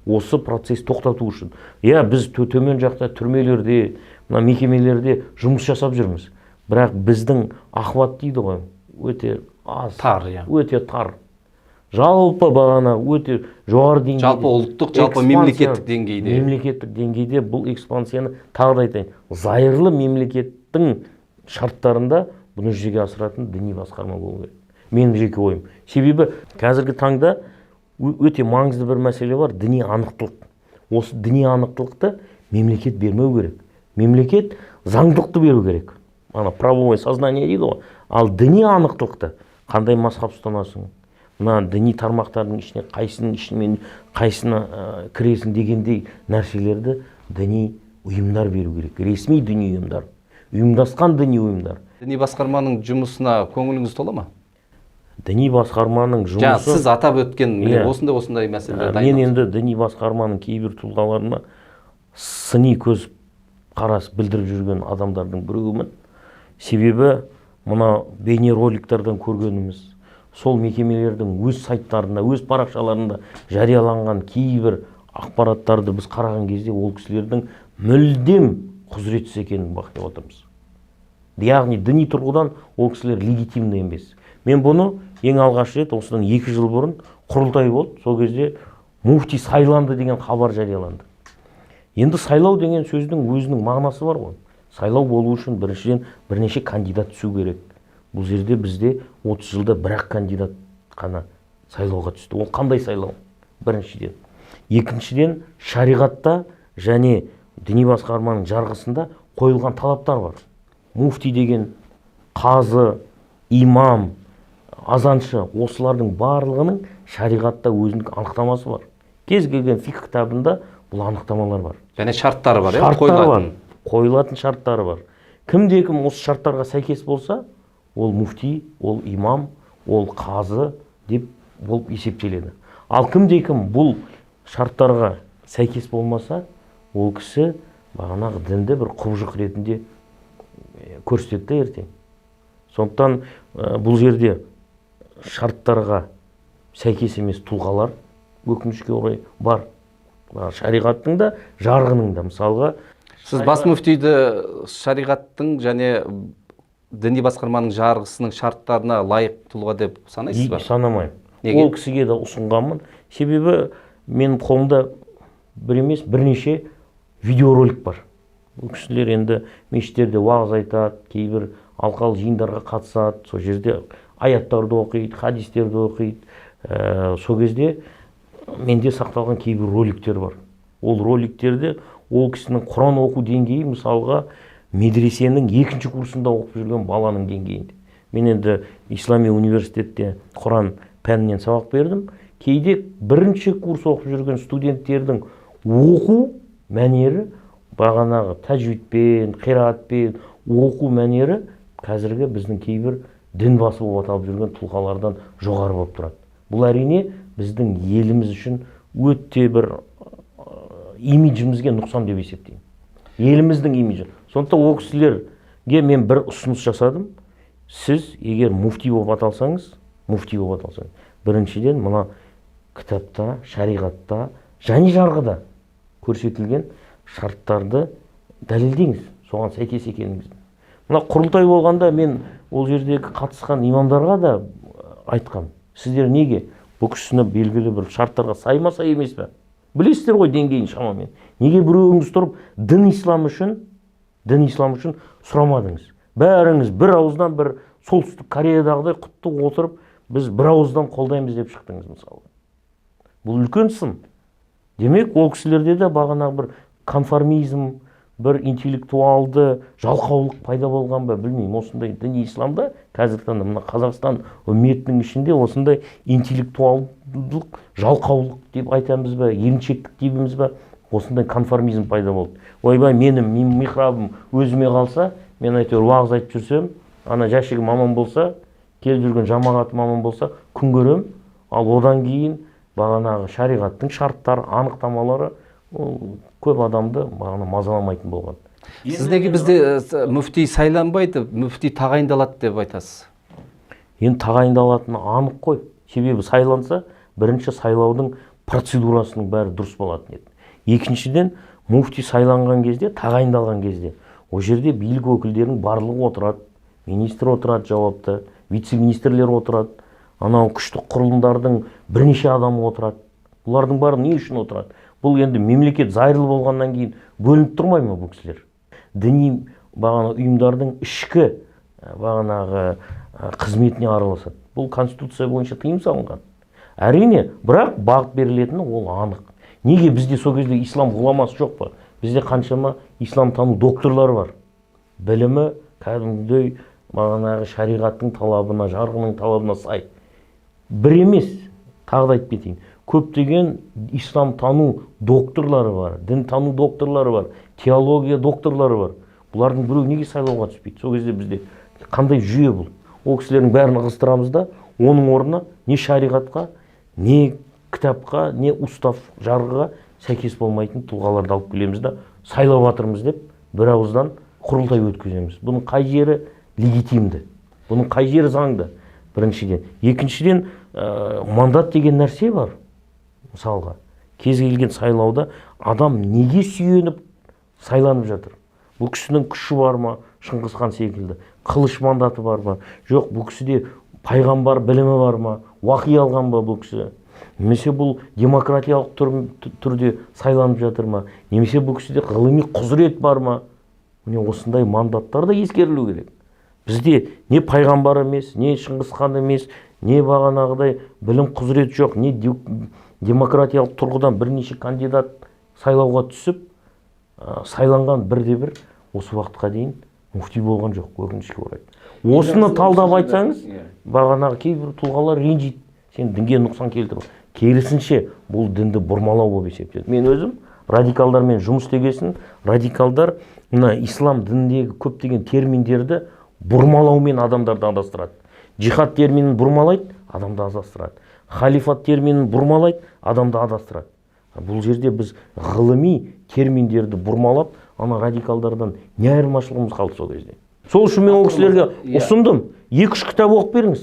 Осы процесс тоқтату үшін. Иә, біз төмен жақта түрмелерде, мына мекемелерде жұмыс жасап жүрміз. Бірақ біздің охват дейді ғой, өте аз. Тар, иә. Өте тар. Жалпы бағана өте жоғары деңгейде. Жалпы ұлттық, жалпы мемлекеттік деңгейде. Мемлекеттік деңгейде бұл экспансияны, тағы да айтайын, зайырлы мемлекеттің шарттарында бұны жүзеге асыратын діни басқарма болу керек. Менің жеке ойым. Себебі қазіргі таңда өте маңызды бір мәселе бар, діни анықтылық. Осы діни анықтылықты мемлекет бермеу керек. Мемлекет заңдылықты беру керек. Ана правовое сознание дейді ғой. Ал діни анықтылықты қандай мазхаб ұстанасың? Мына діни тармақтардың ішіне қайсының ішімен қайсына кіресің дегендей нәрселерді діни ұйымдар беру керек. Ресми діни ұйымдар, ұйымдасқан діни ұйымдар. Діни басқарманың жұмысына көңіліңіз тола ма? Діни басқарманың Жаңа жұмысы сіз атап өткен міне Иә. осындай мәселелер Мен дайындалды. енді діни басқарманың кейбір тұлғаларына сыни көз қарас білдіріп жүрген адамдардың біреуімін. Себебі мына бейнероликтерден көргеніміз, сол мекемелердің өз сайттарында, өз парақшаларында жарияланған кейбір ақпараттарды біз қараған кезде ол кісілердің мүлдем құзыретсіз екенін бақылап отырмыз. Яғни діни тұрғыдан ол кісілер легитимді емес. Мен бұны ең алғаш рет осыдан 2 жыл бұрын құрылтай болды. Сол кезде муфти сайланды деген хабар жарияланды. Енді сайлау деген сөздің өзінің мағынасы бар ғой. Сайлау болу үшін біріншіден бірнеше кандидат түсу керек. Бұл жерде бізде 30 жылда бір-ақ кандидат қана сайлауға түсті. Ол қандай сайлау? Біріншіден. Екіншіден, шариғатта және діни басқарманың жарғысында қойылған талаптар бар. Муфти деген қазы, имам, азаншы, осылардың барлығының шариғатта өзінің анықтамасы бар. Кез келген фиқх кітабында бұл анықтамалар бар. Және шарттары бар, иә? Шарттары бар. Қойылатын. Қойылатын шарттары бар. Кімде кім осы шарттарға сәйкес болса, ол муфти, ол имам, ол қазы деп болып есептеледі. Ал кімде кім бұл шарттарға сәйкес болмаса, ол кісі бағанағы дінді бір құбыжық ретінде көрсетеді де ертең. Сондықтан бұл жерде шарттарға сәйкес емес тұлғалар өкінішке орай бар. Шариғаттың да, жарғының да, мысалға. Сіз бас мүфтиді шариғаттың және діни басқарманың жарғысының шарттарына лайық тұлға деп санайсыз ба? Санамаймын. Неге? Ол кісіге де ұсынғанмын. Себебі менің қолымда бір емес, бірнеше видеоролик бар. Бұл кісілер енді мешіттерде уағыз айтады, кейбір алқалы жиындарға қатысады, сол жерде аяттарды оқиды, хадистерді оқиды. Сол кезде менде сақталған кейбір роликтер бар. Ол роликтерде ол кісінің Құран оқу деңгейі, мысалға, медресенің екінші курсында оқып жүрген баланың деңгейінде. Мен енді Ислами университетте Құран пәнінен сабақ бердім. Кейде бірінші курс оқып жүрген студенттердің оқу мәнері, бағанағы тәжвидпен, қираатпен оқу мәнері қазіргі біздің кейбір дін басы болып аталып жүрген тұлғалардан жоғары болып тұрады. Бұл әрине біздің еліміз үшін өте бір имиджімізге нұқсан деп есептеймін. Еліміздің имиджі. Сондықтан ол кісілерге мен бір ұсыныс жасадым. Сіз егер муфти болып аталсаңыз, муфти болып аталсаңыз, біріншіден мына кітапта, шариғатта және жарғыда көрсетілген шарттарды дәлелдеңіз, соған сәйкес екеніңізді. Мына құрылтай болғанда мен ол жердегі қатысқан имамдарға да айтқам, сіздер неге бұл кісіні белгілі бір шарттарға сай ма, сай емес пе? Білесіздер ғой деңгейін шамамен. Неге біреуіңіз тұрып дін ислам үшін сұрамадыңыз? Бәріңіз бір ауыздан, бір Солтүстік Кореядағыдай құтты отырып, біз бір ауыздан қолдаймыз деп шықтыңыз мысалы. Бұл үлкен сын. Демек, ол кісілерде де бағанағы бір конформизм, бір интеллектуалды жалқаулық пайда болған ба, білмеймін. Осындай діни исламда қазіргі таңда мына Қазақстан үмметінің ішінде осындай интеллектуалдық жалқаулық деп айтамыз ба, еріншектік дейміз ба, осындай конформизм пайда болды. Ойбай, менің михрабым өзіме қалса, мен әйтеуір уағыз айтып жүрсем, ана жәшігім аман болса, келіп жүрген жамағатым аман болса, күн көрем. Ал одан кейін бағанағы шариғаттың шарттары, анықтамалары ол көп адамды бағана мазаламайтын болған. Сіз неге бізде мүфти сайланбайды, мүфти тағайындалады деп айтасыз? Енді тағайындалатыны анық қой. Себебі сайланса, бірінші сайлаудың процедурасының бәрі дұрыс болатын еді. Екіншіден, муфти сайланған кезде, тағайындалған кезде, ол жерде билік өкілдерінің барлығы отырады, министр отырады жауапты, вице-министрлер отырады, анау күштік құрылымдардың бірнеше адамы отырады. Бұлардың бәрі не үшін отырады? Бұл енді мемлекет зайырлы болғаннан кейін бөлініп тұрмай ма бұл кісілер? Діни бағана ұйымдардың ішкі бағанағы қызметіне араласады. Бұл конституция бойынша тыйым салынған. Әрине, бірақ бағыт берілетіні ол анық. Неге бізде сол кезде ислам ғұламасы жоқ па? Бізде қаншама ислам тану докторлары бар. Білімі кәдімгідей бағанағы шариғаттың талабына, жарғының талабына сай. Бір емес, тағы да айтып кетейін. Көптеген ислам тану докторлары бар, дін тану докторлары бар, теология докторлары бар. Бұлардың біреуі неге сайлауға түспейді? Сол кезде бізде қандай жүйе бұл? Ол кісілердің бәрін ығыстырамыз да, оның орнына не шариғатқа, не кітапқа, не устав жарғыға сәйкес болмайтын тұлғаларды алып келеміз да, сайлап жатырмыз деп бір ауыздан құрылтай өткіземіз. Бұның қай жері легитимді? Бұның қай жері заңды? Біріншіден. Екіншіден, мандат деген нәрсе бар. Мысалға, кез келген сайлауда адам неге сүйеніп сайланып жатыр? Бұл кісінің күші бар ма? Шыңғыс хан секілді. Қылыш мандаты бар ма? Жоқ, бұл кісіде пайғамбар білімі бар ма? Уақи алған ба бұл кісі? Немесе бұл демократиялық түрде сайланып жатыр ма? Немесе бұл кісіде ғылыми құзырет бар ма? Міне осындай мандаттар да ескерілу керек. Бізде не пайғамбар емес, не Шыңғыс хан емес, не бағанағыдай білім құзырет жоқ, не демократиялық тұрғыдан бірнеше кандидат сайлауға түсіп, сайланған бірде-бір осы уақытқа дейін муфти болған жоқ, өкінішке орай. Осыны талдап айтсаңыз, бағанағы кейбір тұлғалар ренжиді, сен дінге нұқсан келтіріп. Керісінше, бұл дінді бұрмалау болып есептеледі. Мен өзім радикалдармен жұмыс істегесін, радикалдар мына ислам дініндегі көптеген терминдерді бұрмалаумен адамдарды адастырады. Джихад терминін бұрмалайды, адамды адастырады. Халифат терминін бұрмалайды, адамды адастырады. Бұл жерде біз ғылыми терминдерді бұрмалап, ана радикалдардан не айырмашылығымыз қалды сол кезде? Сол үшін мен ол кісілерге ұсындым. 2-3 кітап оқып беріңіз.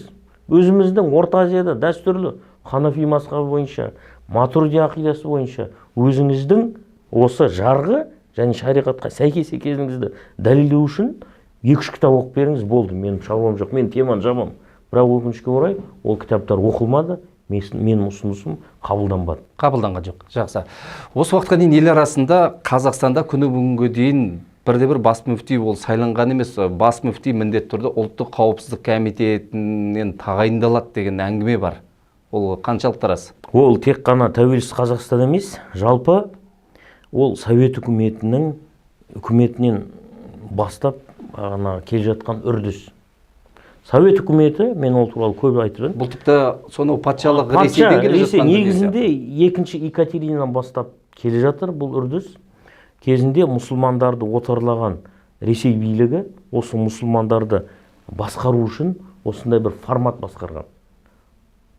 Өзіміздің Орта Азияда дәстүрлі Ханафи мазхабы бойынша, Матуриди ақидасы бойынша өзіңіздің осы жарғы және шариғатқа сәйкес екеніңізді дәлелдеу үшін 2-3 кітап оқып беріңіз, болды, менің шаруам жоқ, мен теманы жабамын. Бірақ өкінішке орай ол кітаптар оқылмады, менің ұсынысым қабылданбады. Қабылданған жоқ. Жақсы. Осы уақытқа дейін ел арасында Қазақстанда күні бүгінге дейін бірде-бір бас мүфти ол сайланған емес. Бас мүфти міндетті түрде ұлттық қауіпсіздік комитетінен тағайындалады деген әңгіме бар. Ол қаншалықты рас? Ол тек қана тәуелсіз Қазақстан емес, жалпы ол Совет үкіметінен бастап ана келе жатқан үрдіс. Совет үкіметі, мен ол туралы көп айтып едім. Бұл тіпті сонау патшалық Патша, Ресейден келе Ресей жатқан дүние негізінде сияқты. Екінші Екатеринадан бастап келе жатыр бұл үрдіс. Кезінде мұсылмандарды отарлаған Ресей билігі осы мұсылмандарды басқару үшін осындай бір формат басқарған.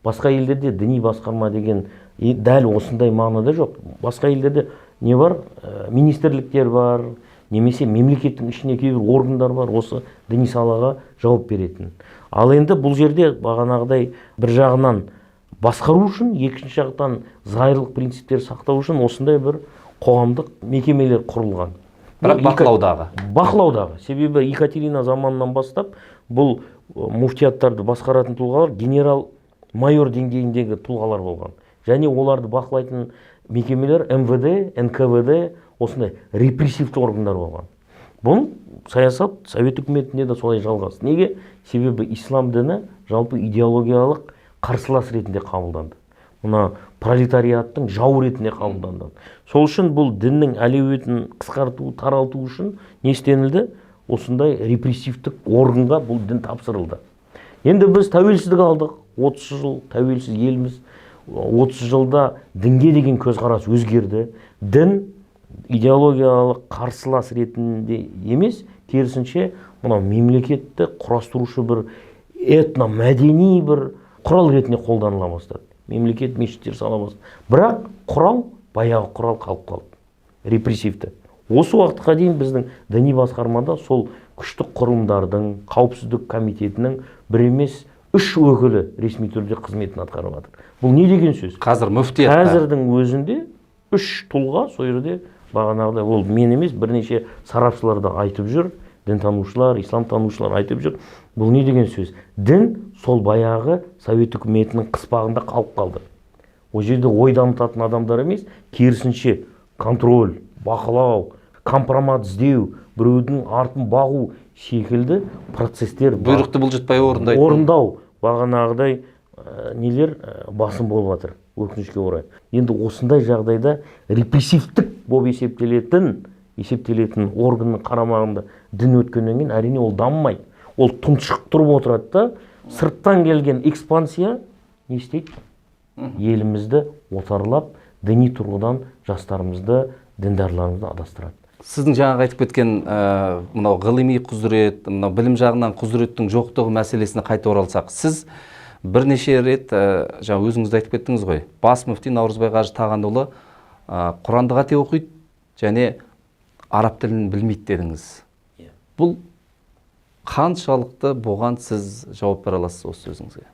Басқа елдерде діни басқарма деген дәл осындай мағынада жоқ. Басқа елдерде не бар? Министрліктер бар, Немесе мемлекеттің ішінде кейбір органдар бар, осы діни салаға жауап беретін. Ал енді бұл жерде бағанағыдай бір жағынан басқару үшін, екінші жақтан зайырлық принциптер сақтау үшін осындай бір қоғамдық мекемелер құрылған. Бірақ бақылаудағы. Бақылаудағы. Себебі Екатерина заманынан бастап бұл муфтияттарды басқаратын тұлғалар генерал-майор деңгейіндегі тұлғалар болған. Және оларды бақылайтын мекемелер МВД, НКВД, осындай репрессивті органдар болған. Бұл саясат Совет үкіметінде де солай жалғасты. Неге? Себебі ислам діні жалпы идеологиялық қарсылас ретінде қабылданды. Мына пролетариаттың жауы ретінде қабылданды. Сол үшін бұл діннің әлеуетін қысқарту, таралту үшін не істенілді? Осындай репрессивтік органға бұл дін тапсырылды. Енді біз тәуелсіздік алдық, 30 жыл тәуелсіз елміз. 30 жылда дінге деген көзқарас өзгерді. Дін идеологиялық қарсылас ретінде емес, керісінше мынау мемлекетті құрастырушы бір этномәдени бір құрал ретінде қолданыла бастады. Мемлекет мешіттер сала бастады. Бірақ құрал, баяғы құрал қалып қалды. Репрессивті. Осы уақытқа дейін біздің діни басқармада сол күштік құрылымдардың, қауіпсіздік комитетінің бір емес үш өкілі ресми түрде қызметін атқарып жатыр. Бұл не деген сөз? Қазір мүфтиятта. Қазірдің өзінде үш тұлға сол жерде бағанағыдай, ол мен емес, бірнеше сарапшылар да айтып жүр, дінтанушылар, исламтанушылар айтып жүр. Бұл не деген сөз? Дін сол баяғы Совет үкіметінің қыспағында қалып қалды. Ол жерде ой дамытатын адамдар емес, керісінше контроль, бақылау, компромат іздеу, біреудің артын бағу секілді процестер бар. Бұйрықты бұлжытпай орындайтын. Орындау бағанағыдай нелер басым болып жатыр, өкінішке орай. Енді осындай жағдайда репрессивтік болып есептелетін органның қарамағында дін өткеннен кейін әрине ол дамымайды. Ол тұншығып тұрып отырады да, сырттан келген экспансия не істейді? Елімізді отарлап, діни тұрғыдан жастарымызды, діндарларымызды адастырады. Сіздің жаңағы айтып кеткен мынау ғылыми құзырет, мынау білім жағынан құзыреттің жоқтығы мәселесіне қайта оралсақ, сіз бірнеше рет жаңа өзіңіз де айтып кеттіңіз ғой, бас мүфти Наурызбай қажы Тағанұлы Құранды қате оқиды және араб тілін білмейді дедіңіз. Бұл қаншалықты, бұған сіз жауап бере аласыз осы сөзіңізге?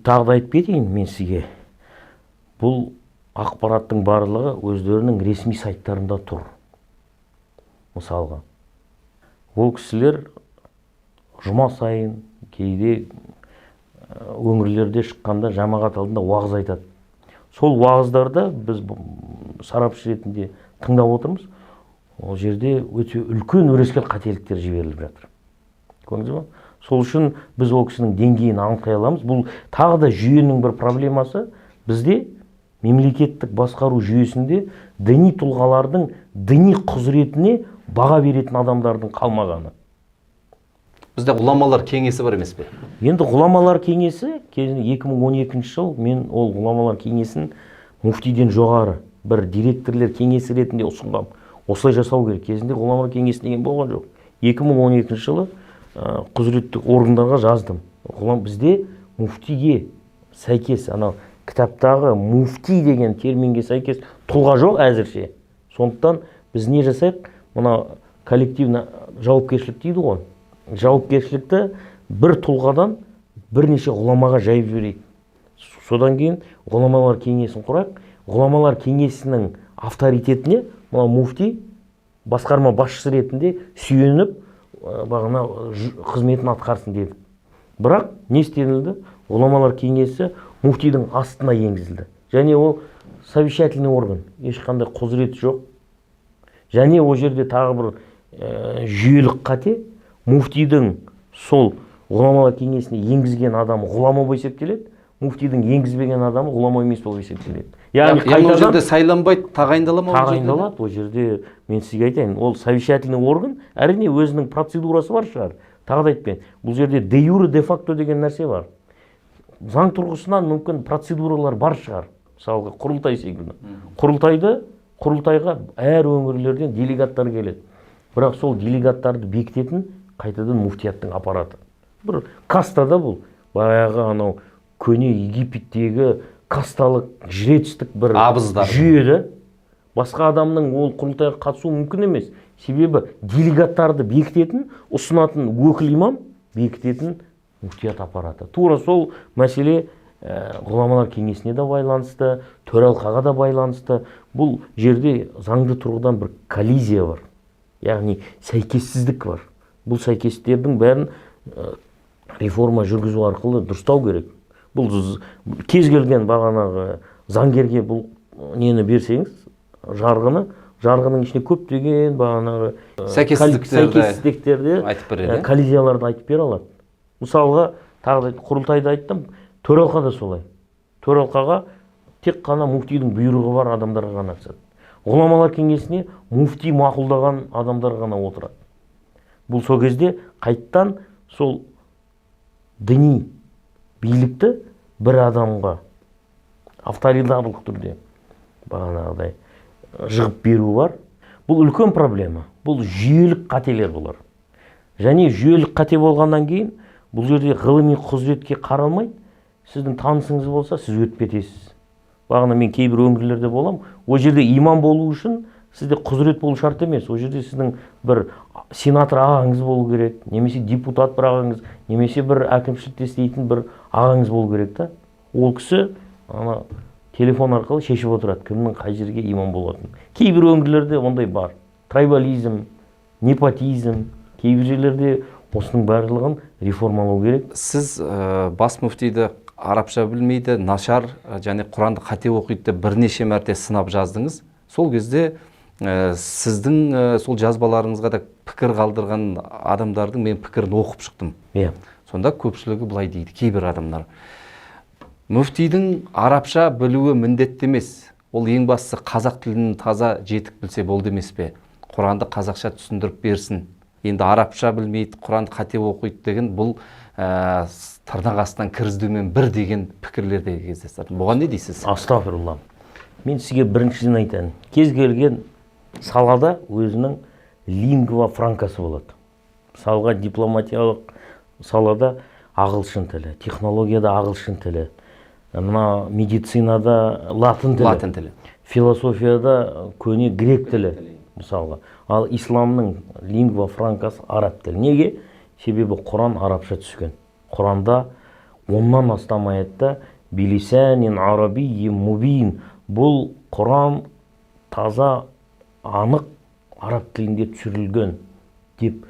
Тағы да айтып кетейін мен сізге. Бұл ақпараттың барлығы өздерінің ресми сайттарында тұр. Мысалға, ол кісілер жұма сайын кейде өңірлерде шыққанда жамағат алдында уағыз айтады. Сол уағыздарда біз сарапшы ретінде тыңдап отырмыз. Ол жерде өте үлкен өрескел қателіктер жіберіліп жатыр. Көрдіңіз ба? Сол үшін біз ол кісінің деңгейін анықтай аламыз. Бұл тағы да жүйенің бір проблемасы. Бізде мемлекеттік басқару жүйесінде діни тұлғалардың діни құзыретіне баға беретін адамдардың қалмағаны. Бізде ғұламалар кеңесі бар емес пе? Енді ғұламалар кеңесі кезінде 2012 жыл мен ол ғұламалар кеңесін муфтиден жоғары бір директорлер кеңесі ретінде ұсынғам. Осылай жасау керек. Кезінде ғұламалар кеңесі деген болған жоқ. 2012 жылы құзыретті органдарға жаздым. Бізде муфтиге сәйкес, анау кітаптағы муфти деген терминге сәйкес тұлға жоқ әзірше. Сондықтан біз не жасайық? Мына коллективті жауапкершілік дейді ғой. Жауапкершілікті бір тұлғадан бірнеше ғұламаға жайып жіберейік. Содан кейін ғұламалар кеңесін құрайық. Ғұламалар кеңесінің авторитетіне мына муфти басқарма басшысы ретінде сүйеніп, бағана қызметін атқарсын дедік. Бірақ не істелінді? Ғұламалар кеңесі муфтидің астына енгізілді. Және ол совещательный орган, ешқандай құзыреті жоқ. Және ол жерде тағы бір жүйелік қате, муфтидің сол ғұламалар кеңесіне енгізген адамы ғұлама болып есептеледі, муфтидің енгізбеген адамы ғұлама емес болып есептеледі. Яғни Яғни ол қайтадан жерде сайланбайды, тағайындала ма ол жерде? Тағайындалады. Ол жерде мен сізге айтайын, ол совещательный орган, әрине өзінің процедурасы бар шығар. Тағы да айтпайын, бұл жерде де юре де факто деген нәрсе бар. Заң тұрғысынан мүмкін процедуралар бар шығар. Мысалға құрылтай секілді. Құрылтайға әр өңірлерден делегаттар келеді. Бірақ сол делегаттарды бекітетін қайтадан муфтияттың аппараты. Бір каста да бұл. Баяғы анау көне Египеттегі касталық жрецтік бір Абыздар. жүйе да. Басқа адамның ол құрылтайға қатысуы мүмкін емес. Себебі делегаттарды бекітетін, ұсынатын өкіл имам, бекітетін муфтият аппараты. Тура сол мәселе ғұламалар кеңесіне де байланысты, төралқаға да байланысты. Бұл жерде заңды тұрғыдан бір коллизия бар, яғни сәйкессіздік бар. Бұл сәйкестіктердің бәрін реформа жүргізу арқылы дұрыстау керек. Бұл кез келген бағанағы заңгерге бұл нені берсеңіз, жарғыны, жарғының ішіне көптеген бағанағы сәйкессіздіктерді айтып береді, коллизияларды айтып бере алады. Мысалға, тағы да құрылтайда айттым, төралқа да солай. Төралқаға тек қана муфтидің бұйрығы бар адамдарға ғана түседі. Ғұламалар кеңесіне муфти мақұлдаған адамдар ғана отырады. Бұл сол кезде қайттан сол діни билікті бір адамға авторитарлық түрде бағанағыдай жығып беру бар. Бұл үлкен проблема. Бұл жүйелік қателер бұлар. Және жүйелік қате болғаннан кейін бұл жерде ғылыми құзыретке қаралмайды. Сіздің танысыңыз болса, сіз өтіп кетесіз. Бағана мен кейбір өңірлерде болам, ол жерде имам болу үшін сізде құзырет болу шарт емес. Ол жерде сіздің бір сенатор ағаңыз болу керек, немесе депутат бір ағаңыз, немесе бір әкімшілікте істейтін бір ағаңыз болу керек та. Ол кісі ана телефон арқылы шешіп отырады, кімнің қай жерге имам болатынын. Кейбір өңірлерде ондай бар. Трайбализм, непотизм, кейбір жерлерде осының барлығын реформалау керек. Сіз бас муфтиді арабша білмейді, нашар және Құранды қате оқиды деп бірнеше мәрте сынап жаздыңыз. Сол кезде сіздің сол жазбаларыңызға да пікір қалдырған адамдардың мен пікірін оқып шықтым. Иә. Сонда көпшілігі былай дейді, кейбір адамдар. Мүфтидің арабша білуі міндетті емес. Ол ең бастысы қазақ тілін таза жетік білсе болды емес пе? Құранды қазақша түсіндіріп берсін. Енді арабша білмейді, Құранды қате оқиды деген бұл тырнақ астынан кір іздеумен бір деген пікірлер де кездеседі. Бұған не дейсіз? Астағфирулла. Мен сізге біріншіден айтайын. Кез келген салада өзінің лингва франкасы болады. Мысалға, дипломатиялық салада ағылшын тілі, технологияда ағылшын тілі, мына медицинада латын тілі, латын тілі, философияда көне грек тілі, мысалға. Ал исламның лингва франкасы араб тілі. Неге? Себебі Құран арабша түскен. Құранда 10-нан астам аятта билисанин арабийи мубин, бұл Құран таза анық араб тілінде түсірілген деп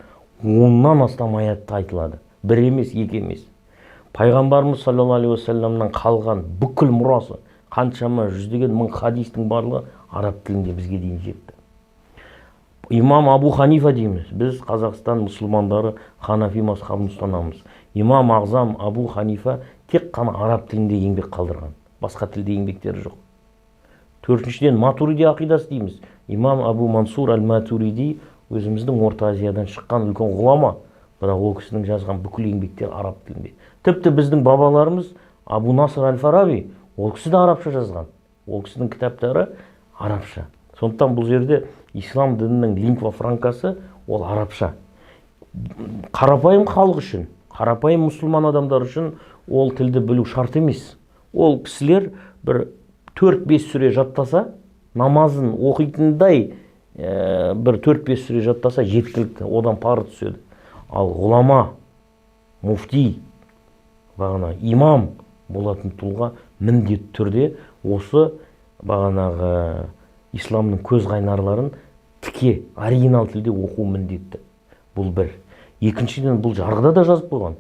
10-нан астам аятта айтылады. Бір емес, екі емес. Пайғамбарымыз саллаллаху алейхи уассаламнан қалған бүкіл мұрасы, қаншама жүздеген мың хадистің барлығы араб тілінде бізге дейін жетті. Имам Абу Ханифа дейміз. Біз Қазақстан мұсылмандары Ханафи мазхабын ұстанамыз. Имам Ағзам Абу Ханифа тек қана араб тілінде еңбек қалдырған. Басқа тілде еңбектері жоқ. Төртіншіден, Матуриди ақидасы дейміз. Имам Абу Мансур әл-Матуриди өзіміздің Орта Азиядан шыққан үлкен ғұлама. Бірақ ол кісінің жазған бүкіл еңбектері араб тілінде. Тіпті біздің бабаларымыз Абу Насыр әл-Фараби, ол кісі де арабша жазған. Ол кісінің кітаптары арабша. Сондықтан бұл жерде ислам дінінің лингва франкасы ол арабша. Қарапайым халық үшін, қарапайым мұсылман адамдар үшін ол тілді білу шарт емес. Ол кісілер бір 4-5 сүре жаттаса, намазын оқитындай бір 4-5 сүре жаттаса жеткілікті, одан пары түседі. Ал ғұлама, муфти, бағана имам болатын тұлға міндетті түрде осы бағанағы исламның көз қайнарларын тіке оригинал тілде оқу міндетті. Бұл бір. Екіншіден, бұл жарғыда да жазып қойған.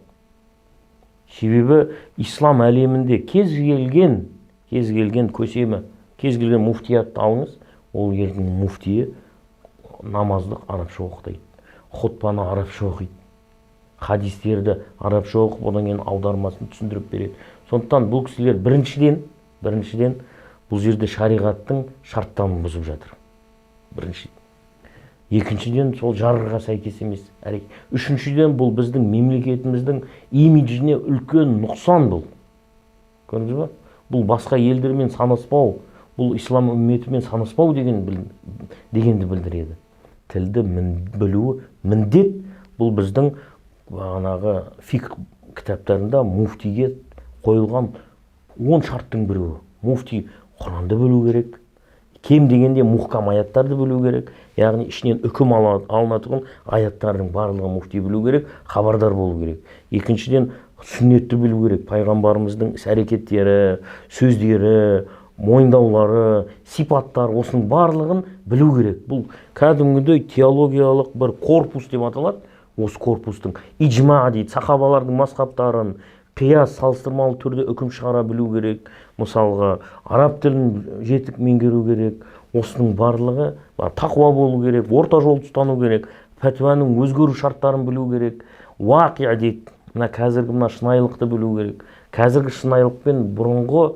Себебі ислам әлемінде кез келген көсемі, кез келген муфтиятты алыңыз, ол елдің муфтиі намазды арабша оқытады, хутбаны арабша оқиды, хадистерді арабша оқып, одан кейін аудармасын түсіндіріп береді. Сондықтан бұл кісілер біріншіден бұл жерде шариғаттың шарттарын бұзып жатыр. Біріншіден. Екіншіден, сол жарғыға сәйкес емес әрекет. Үшіншіден, бұл біздің мемлекетіміздің имиджіне үлкен нұқсан бұл. Көрдіңіз ба? Бұл басқа елдермен санаспау, бұл ислам үмметімен санаспау дегенді білдіреді. Тілді білуі міндет. Бұл біздің бағанағы фиқх кітаптарында муфтиге қойылған 10 шарттың біреуі. Муфти Құранды білу керек, Кем дегенде мұхкам аяттарды білу керек, яғни ішінен үкім алынатұғын аяттардың барлығын муфти білу керек, хабардар болу керек. Екіншіден, сүннетті білу керек, пайғамбарымыздың іс-әрекеттері, сөздері, мойындаулары, сипаттары, осының барлығын білу керек. Бұл кәдімгідей теологиялық бір корпус деп аталады. Осы корпустың ижма дейді, сахабалардың мазхабтарын, қияс салыстырмалы түрде үкім шығара білу керек. Мысалға, араб тілін жетік меңгеру керек. Осының барлығы тақуа болу керек, орта жолды ұстану керек, пәтуаның өзгеру шарттарын білу керек. Уақиа дейді, мына қазіргі мына шынайылықты білу керек. Қазіргі шынайылықпен бұрынғы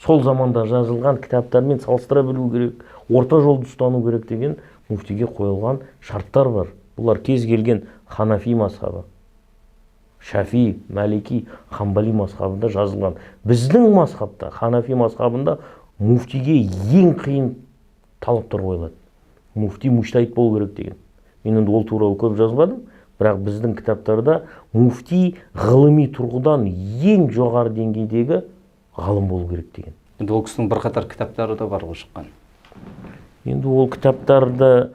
сол заманда жазылған кітаптармен салыстыра білу керек, орта жолды ұстану керек деген муфтиге қойылған шарттар бар. Бұлар кез келген ханафи мазхабы, шафи, малики, хамбали мазхабында жазылған. Біздің мазхабта, ханафи мазхабында муфтиге ең қиын талаптар қойылады. Муфти мужтахид болу керек деген. Мен енді ол туралы көп жазбадым, бірақ біздің кітаптарда муфти ғылыми тұрғыдан ең жоғары деңгейдегі ғалым болу керек деген. Енді ол кісінің бірқатар кітаптары да бар ғой шыққан. Енді ол кітаптарды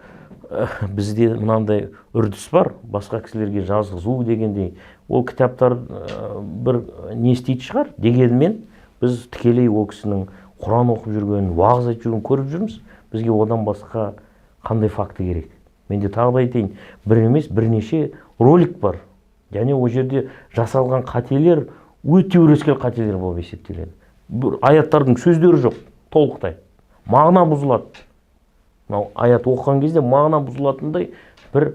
бізде мынандай үрдіс бар, басқа кісілерге жазғызу дегендей. Ол кітаптар бір не істейтін шығар, дегенмен біз тікелей ол кісінің Құран оқып жүргенін, уағыз айтып жүргенін көріп жүрміз. Бізге одан басқа қандай факті керек? Менде тағы да айтайын, бір емес, бірнеше ролик бар. Және ол жерде жасалған қателер өте өрескел қателер болып есептеледі. Бір аяттардың сөздері жоқ, толықтай. Мағына бұзылады. Мынау аят оқыған кезде мағына бұзылатындай бір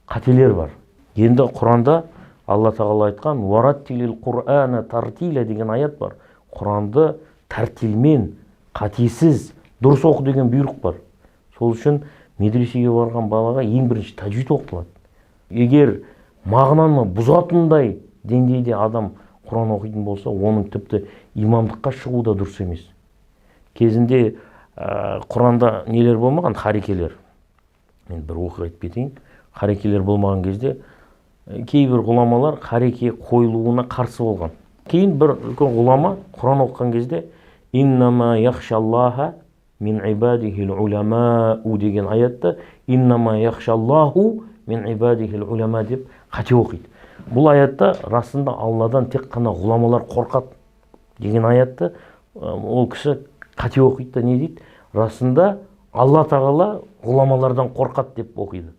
қателер бар. Енді Құранда Алла Тағала айтқан «Уараттилил Құрана тартиля» деген аят бар. Құранды тәртилмен, қатесіз, дұрыс оқы деген бұйрық бар. Сол үшін медресеге барған балаға ең бірінші тәжвид оқытылады. Егер мағынаны бұзатындай деңгейде адам Құран оқитын болса, оның тіпті имамдыққа шығу да дұрыс емес. Кезінде Құранда нелер болмаған, харекелер. Мен бір оқиға айтып кетейін. Харекелер болмаған кезде кейбір ғұламалар хареке қойылуына қарсы болған. Кейін бір үлкен ғұлама Құран оқыған кезде «Иннама яхшаллаха мин ибадихил уламау» деген аятты «Иннама яхшаллаху мин ибадихил улама» деп қате оқиды. Бұл аятта расында Алладан тек қана ғұламалар қорқады деген аятты ол кісі қате оқиды да не дейді? Расында Алла Тағала ғұламалардан қорқады деп оқиды.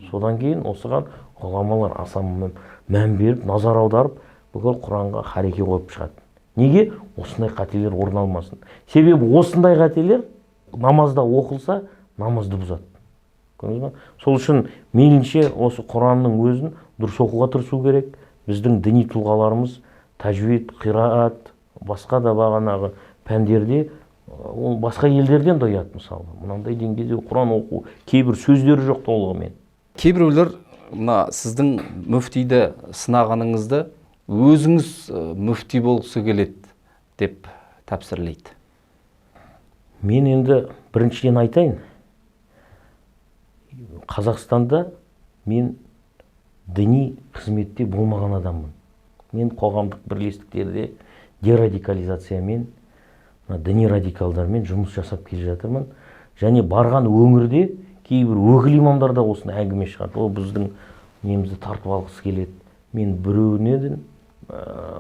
Содан кейін осыған ғұламалар аса мән беріп, назар аударып, бүкіл Құранға хареке қойып шығады. Неге? Осындай қателер орын алмасын. Себебі осындай қателер намазда оқылса, намазды бұзады. Көрдіңіз ба? Сол үшін мейлінше осы Құранның өзін дұрыс оқуға тырысу керек. Біздің діни тұлғаларымыз тәжвид, қираат, басқа да бағанағы пәндерде ол басқа елдерден де ұят мысалы. Мынандай деңгейде Құран оқу, кейбір сөздері жоқ толығымен. Кейбіреулер мына сіздің мүфтиді сынағаныңызды өзіңіз мүфти болғысы келеді деп тәпсірлейді. Мен енді біріншіден айтайын, Қазақстанда мен діни қызметте болмаған адаммын. Мен қоғамдық бірлестіктерде дерадикализациямен, діни радикалдармен жұмыс жасап келе жатырмын. Және барған өңірде кейбір өкіл имамдар да осындай әңгіме шығарды. Ол біздің немізді тартып алғысы келеді. Мен біреуінен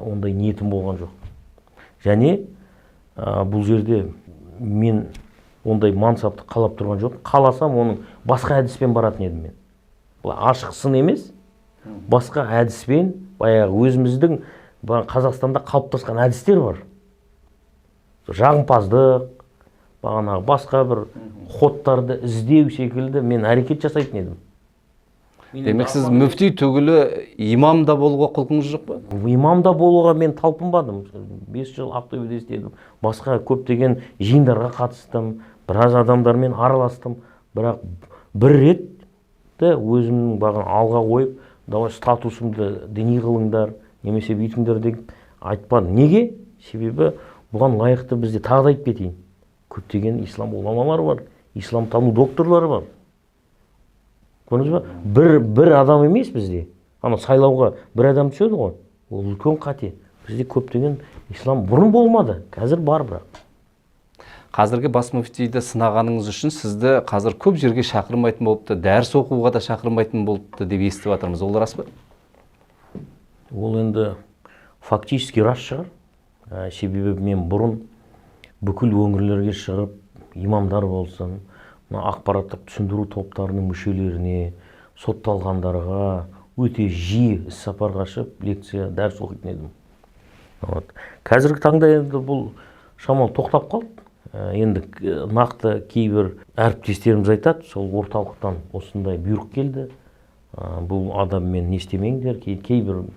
ондай ниетім болған жоқ. Және бұл жерде мен ондай мансапты қалап тұрған жоқ. Қаласам оның басқа әдіспен баратын едім мен. Бұл ашық сын емес, басқа әдіспен, баяғы өзіміздің Қазақстанда қалыптасқан әдістер бар. Жағымпаздық, бағанағы басқа бір ходтарды іздеу секілді мен әрекет жасайтын едім. Демек сіз мүфти түгілі имам да болуға құлқыңыз жоқ па? Имам да болуға мен талпынбадым. 5 жыл Ақтөбеде істедім. Басқа көптеген жиындарға қатыстым, біраз адамдармен араластым. Бірақ бір ретті өзімнің бағана алға қойып, давай статусымды діни қылыңдар, немесе бүйтіңдер деп айтпадым. Неге? Себебі бұған лайықты бізде тағы да айтып кетейін. Көптеген ислам ғұламалары бар, ислам тану докторлары бар. Көрдіңіз ба? Бір адам емес бізде. Ана сайлауға бір адам түседі ғой. Ол үлкен қате. Бізде көптеген ислам бұрын болмады, қазір бар бірақ. Қазіргі бас мүфтиді сынағаныңыз үшін сізді қазір көп жерге шақырмайтын болыпты, дәріс оқуға да шақырмайтын болыпты деп естіп жатырмыз. Ол рас па? Ол енді фактически рас шығар. Себебі мен бұрын бүкіл өңірлерге шығып, имамдар болсын, мына ақпараттық түсіндіру топтарының мүшелеріне, сотталғандарға өте жиі іссапарға шығып, лекция, дәріс оқитын едім. Вот. Қазіргі таңда енді бұл шамалы тоқтап қалды. Енді нақты кейбір әріптестеріміз айтады, сол орталықтан осындай бұйрық келді. Бұл адаммен не істемеңдер. Кейбір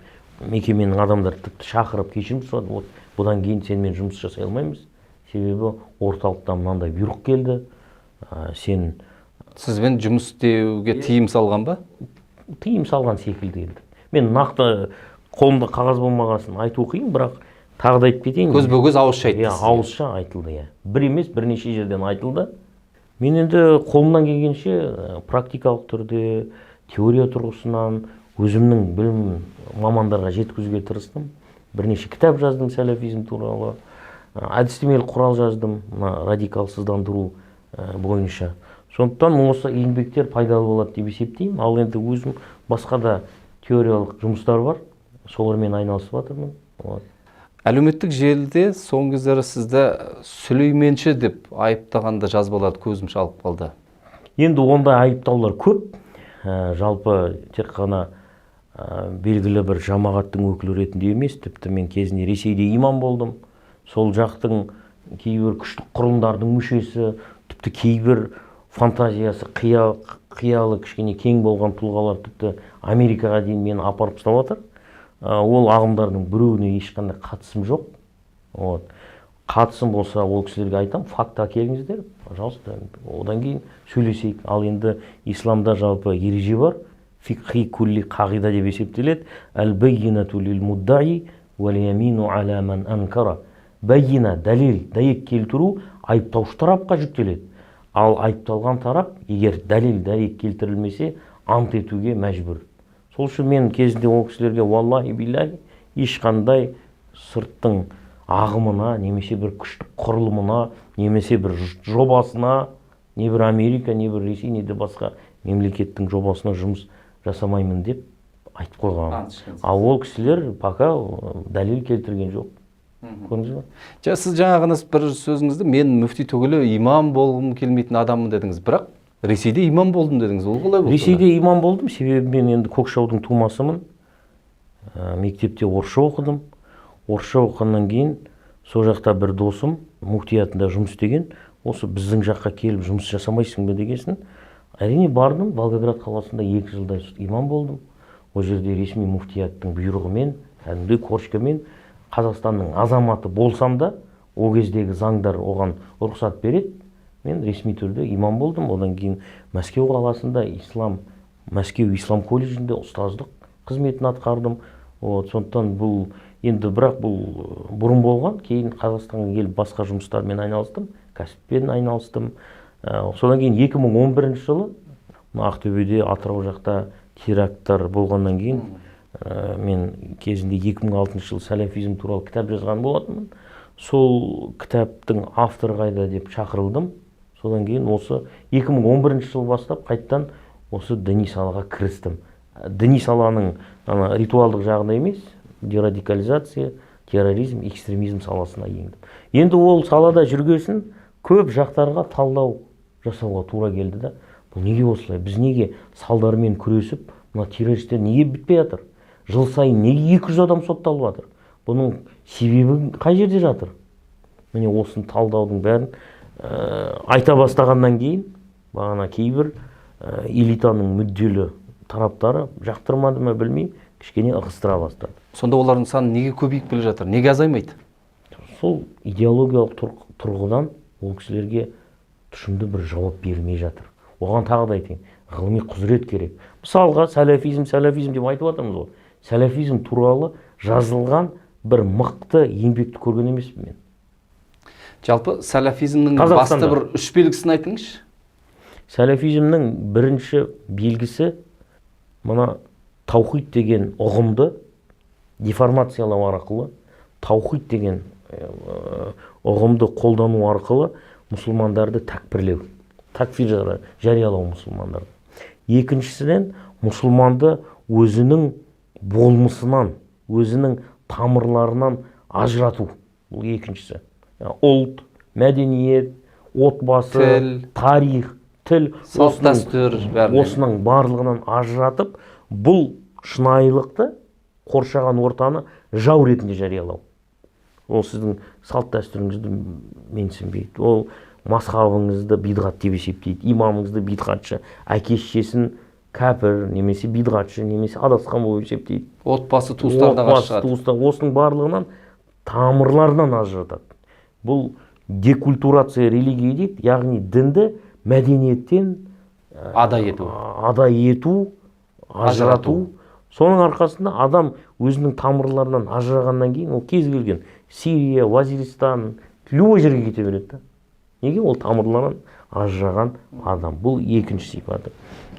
мекеменің адамдары тіпті шақырып кешірім сұрады. Вот, бұдан кейін сенімен жұмыс жасай алмаймыз. Себебі орталықтан мынандай бұйрық келді. Сен Сізбен жұмыс істеуге тыйым салған ба? Тыйым салған секілді енді. Мен нақты қолымда қағаз болмағасын айту қиын, бірақ тағы да айтып кетейін. Көзбе-көз ауызша айтты Иә, сізге. Ауызша айтылды, иә. Бір емес, бірнеше жерден айтылды. Мен енді қолымнан келгенше практикалық түрде, теория тұрғысынан өзімнің білімім мамандарға жеткізуге тырыстым. Бірнеше кітап жаздым сәләфизм туралы, әдістемелік құрал жаздым мына радикалсыздандыру бойынша. Сондықтан осы еңбектер пайдалы болады деп есептеймін. Ал енді өзім басқа да теориялық жұмыстар бар, солармен айналысып жатырмын. Вот. Әлеуметтік желіде соңғы кездері сізді сүлейменші деп айыптағанда жазбаларды көзім шалып қалды. Енді ондай айыптаулар көп. Жалпы тек қана белгілі бір жамағаттың өкілі ретінде емес, тіпті мен кезінде Ресейде имам болдым. Сол жақтың кейбір күштік құрылымдардың мүшесі, тіпті кейбір фантазиясы, қиялы кішкене кең болған тұлғалар тіпті Америкаға дейін мені апарып ұстап жатыр. Ол ағымдардың біреуіне ешқандай қатысым жоқ. Вот. Қатысым болса, ол кісілерге айтам, факт әкеліңіздер, пожалуйста, одан кейін сөйлесейік. Ал енді исламда жалпы ереже бар, фиқхи кулли қағида деп есептеледі. Әл баййинату лил муддаи уәл ямину аля ман анкара. Баййина, дәлел, дәйек келтіру айыптаушы тарапқа жүктеледі. Ал айыпталған тарап, егер дәлел, дәйек келтірілмесе, ант етуге мәжбүр. Сол үшін мен кезінде ол кісілерге валлахи биллахи ешқандай сырттың ағымына, немесе бір күштік құрылымына, немесе бір жобасына, не бір Америка, не бір Ресей, не де басқа мемлекеттің жобасына жұмыс жасамаймын деп айтып қойғанмын. Ант ішкенсіз. Ал ол кісілер пока дәлел келтірген жоқ. Көрдіңіз ба? Сіз жаңа ғана бір сөзіңізді, мен мүфти түгілі имам болғым келмейтін адаммын дедіңіз, бірақ Ресейде имам болдым дедіңіз. Ол қалай болды? Ресейде имам болдым, себебі мен енді Көкшетаудың тумасымын. Мектепте орысша оқыдым. Орысша оқығаннан кейін сол жақта бір досым муфтиятында жұмыс істеген, осы біздің жаққа келіп жұмыс жасамайсың ба дегесін, әрине бардым. Волгоград қаласында 2 жылдай имам болдым. Ол жерде ресми муфтияттың бұйрығымен, кәдімгідей корочкамен Қазақстанның азаматы болсам да, ол кездегі заңдар оған рұқсат береді. Мен ресми түрде имам болдым. Одан кейін Мәскеу қаласында Мәскеу ислам колледжінде ұстаздық қызметін атқардым. Вот, сондықтан бұл енді, бірақ бұл бұрын болған, кейін Қазақстанға келіп басқа жұмыстармен айналыстым, кәсіппен айналыстым. Содан кейін 2011 жылы мына Ақтөбеде, Атырау жақта теракттар болғаннан кейін, мен кезінде 2006 жылы сәләфизм туралы кітап жазған болатынмын. Сол кітаптың авторы қайда деп шақырылдым. Содан кейін осы 2011 жыл бастап қайттан осы діни салаға кірістім. Діни саланың ана ритуалдық жағына емес, дерадикализация, терроризм, экстремизм саласына ендім. Енді ол салада жүргесін көп жақтарға талдау жасауға тура келді да. Бұл неге осылай? Біз неге салдармен күресіп, мына террористер неге бітпей жатыр? Жыл сайын неге 200 адам сотталып жатыр? Бұның себебі қай жерде жатыр? Міне осыны талдаудың бәрін айта бастағаннан кейін бағана кейбір элитаның мүдделі тараптары жақтырмады ма білмеймін, кішкене ығыстыра бастады. Сонда олардың саны неге көбейіп келе жатыр? Неге азаймайды? Сол идеологиялық тұрғыдан ол кісілерге тұшымды бір жауап берілмей жатыр. Оған тағы да айтайын, ғылыми құзырет керек. Мысалға, сәләфизм, сәләфизм деп айтып жатырмыз ғой. Сәләфизм туралы жазылған бір мықты еңбекті көрген емеспін мен. Жалпы сәләфизмнің Қазақстанда. басты бір үш белгісін айтыңызшы. Сәләфизмнің бірінші белгісі мына таухид деген ұғымды деформациялау арқылы, таухид деген ұғымды қолдану арқылы мұсылмандарды тәкпірлеу, тәкфир жариялау мұсылмандарды. Екіншісінен, мұсылманды өзінің болмысынан, өзінің тамырларынан ажырату. Бұл екіншісі. Ұлт, мәдениет, отбасы, тіл, тарих, тіл, салт дәстүр, осының барлығынан ажыратып, бұл шынайылықты, қоршаған ортаны жау ретінде жариялау. Ол сіздің салт дәстүріңізді менсінбейді, ол мазхабыңызды бидғат деп есептейді, имамыңызды бидғатшы, әке шешесін кәпір немесе бидғатшы немесе адасқан болып есептейді. Отбасы туыстарына қарсы шығады. Туыстар, осының барлығынан, тамырларынан ажыратады. Бұл декультурация религии дейді, яғни дінді мәдениеттен ада ету, ажырату. Соның арқасында адам өзінің тамырларынан ажырағаннан кейін ол кез келген Сирия, Вазиристан, любой жерге кете береді да. Неге? Ол тамырларынан ажыраған адам. Бұл екінші сипаты.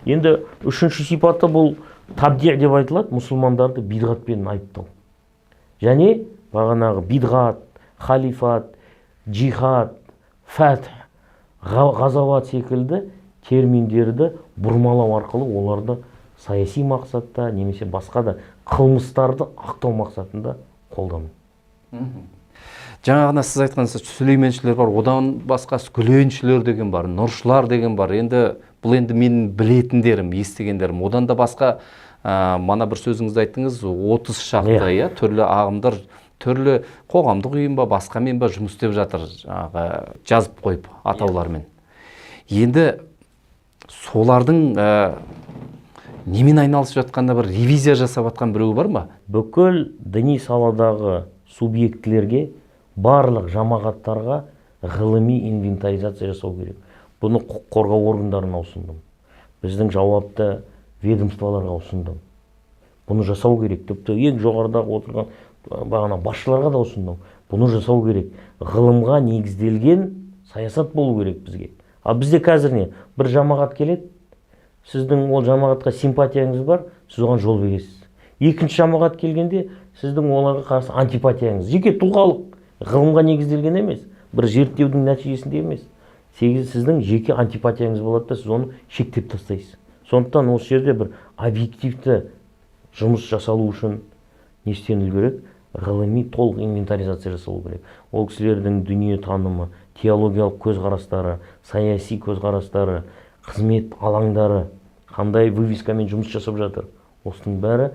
Енді үшінші сипаты бұл табди деп айтылады, мұсылмандарды бидғатпен айыптау. Және бағанағы бидғат, халифат, джихад, фәтх, ғазауат секілді терминдерді бұрмалау арқылы оларды саяси мақсатта немесе басқа да қылмыстарды ақтау мақсатында қолдану. Жаңа ғана сіз айтқан сүлейменшілер бар, одан басқа гүленшілер деген бар, нұршылар деген бар. Енді бұл енді менің білетіндерім, естігендерім. Одан да басқа мана бір сөзіңізді айттыңыз, 30 шақты, иә, түрлі ағымдар, түрлі қоғамдық ұйым ба, басқамен ба жұмыс істеп жатыр, жаңағы жазып қойып атаулармен. Енді солардың немен айналысып жатқанда бір ревизия жасап жатқан біреу бар ма? Бүкіл діни саладағы субъектілерге, барлық жамағаттарға ғылыми инвентаризация жасау керек. Бұны құқық қорғау органдарына ұсындым. Біздің жауапты ведомстволарға ұсындым. Бұны жасау керек. Тіпті ең жоғарыдағы отырған бағана басшыларға да ұсындым. Бұны жасау керек. Ғылымға негізделген саясат болу керек бізге. Ал бізде қазір не? Бір жамағат келеді, сіздің ол жамағатқа симпатияңыз бар, сіз оған жол бересіз. Екінші жамағат келгенде сіздің оларға қарсы антипатияңыз, жеке тұлғалық, ғылымға негізделген емес, бір зерттеудің нәтижесінде емес. Сіздің жеке антипатияңыз болады да, сіз оны шектеп тастайсыз. Сондықтан осы жерде бір объективті жұмыс жасалу үшін не істеліну керек? Ғылыми толық инвентаризация жасалу керек. Ол кісілердің дүние танымы, теологиялық көзқарастары, саяси көзқарастары, қызмет алаңдары, қандай вывескамен жұмыс жасап жатыр. Осының бәрі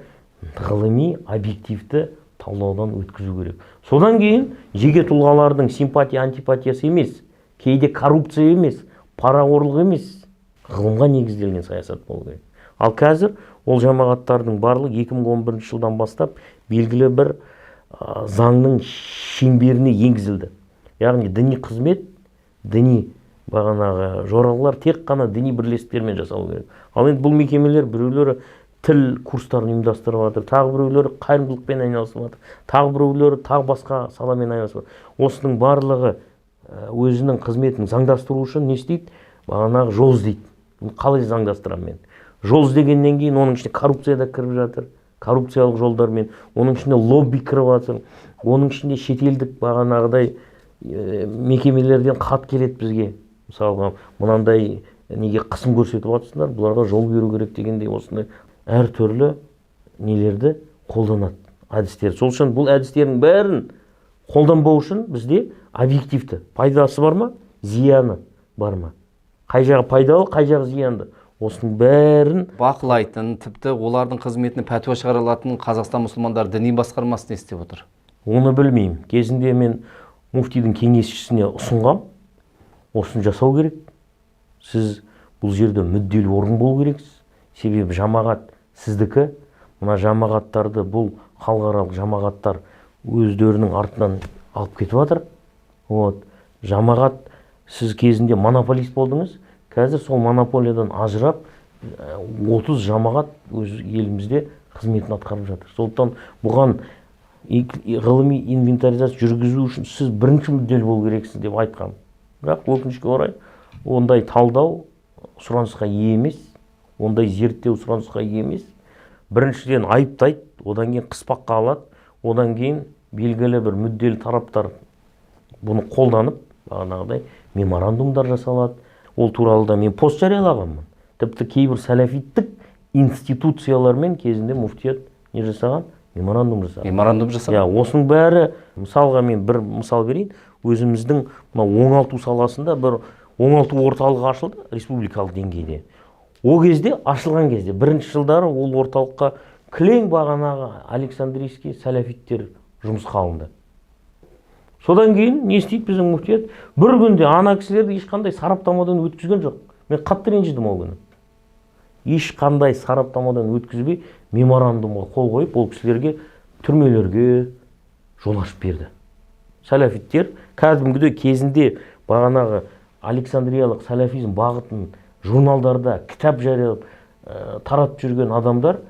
ғылыми объективті талдаудан өткізу керек. Содан кейін жеке тұлғалардың симпатия, антипатиясы емес, кейде коррупция емес, парақорлық емес, ғылымға негізделген саясат болу керек. Ал қазір ол жамағаттардың барлығы 2011 жылдан бастап белгілі бір заңның шеңберіне енгізілді. Яғни діни қызмет, діни бағанағы жоралғылар тек қана діни бірлестіктермен жасалу керек. Ал енді бұл мекемелер біреулері тіл курстарын ұйымдастырып жатыр, тағы біреулері қайырымдылықпен айналысып жатыр, тағы біреулері тағы басқа саламен айналысып жатыр. Осының барлығы өзінің қызметін заңдастыру үшін не істейді? Бағанағы жол іздейді. Қалай заңдастырамын мен? Жол іздегеннен кейін оның ішіне коррупция да кіріп жатыр, коррупциялық жолдармен, оның ішіне лобби кіріп жатыр, оның ішінде шетелдік бағанағыдай мекемелерден хат келеді бізге. Мысалға, мынандай неге қысым көрсетіп жатсыңдар, бұларға жол беру керек дегендей осындай әртүрлі нелерді қолданады, әдістер. Сол үшін бұл әдістердің бәрін қолданбау үшін бізде объективті пайдасы бар ма, зияны бар ма? Қай жағы пайдалы, қай жағы зиянды? Осының бәрін бақылайтын, тіпті олардың қызметіне пәтуа шығара алатын Қазақстан мұсылмандар діни басқармасы не істеп отыр? Оны білмеймін. Кезінде мен муфтидің кеңесшісіне ұсынғам. Осыны жасау керек. Сіз бұл жерде мүдделі орын болу керексіз. Себебі жамағат сіздікі. Мына жамағаттарды бұл халықаралық жамағаттар өздерінің артынан алып кетіп жатыр. Вот. Жамағат, сіз кезінде монополист болдыңыз. Қазір сол монополиядан ажырап, 30 жамағат өз елімізде қызметін атқарып жатыр. Сондықтан бұған ғылыми инвентаризация жүргізу үшін сіз бірінші мүдделі болу керексіз деп айтқан. Бірақ өкінішке орай ондай талдау сұранысқа ие емес, ондай зерттеу сұранысқа ие емес. Біріншіден айыптайды, одан кейін қыспаққа алады, одан кейін белгілі бір мүдделі тараптар бұны қолданып, бағанағыдай меморандумдар жасалады. Ол туралы да мен пост жариялағанмын. Тіпті кейбір сәләфиттік институциялармен кезінде муфтият не жасаған? Меморандум жасаған. Меморандум жасаған. Иә, осының бәрі, мысалға мен бір мысал берейін, өзіміздің мына оңалту саласында бір оңалту орталығы ашылды республикалық деңгейде. О кезде, ашылған кезде, бірінші жылдары ол орталыққа кілең бағанағы Александрийский сәләфиттер жұмысқа алынды. Содан кейін не істейді біздің муфтият? Бір күнде ана кісілерді ешқандай сараптамадан өткізген жоқ. Мен қатты ренжідім ол күні. Ешқандай сараптамадан өткізбей меморандумға қол қойып, ол кісілерге түрмелерге жол ашып берді. Сәләфиттер кәдімгідей кезінде бағанағы Александриялық сәләфизм бағытын журналдарда кітап жариялап, таратып жүрген адамдар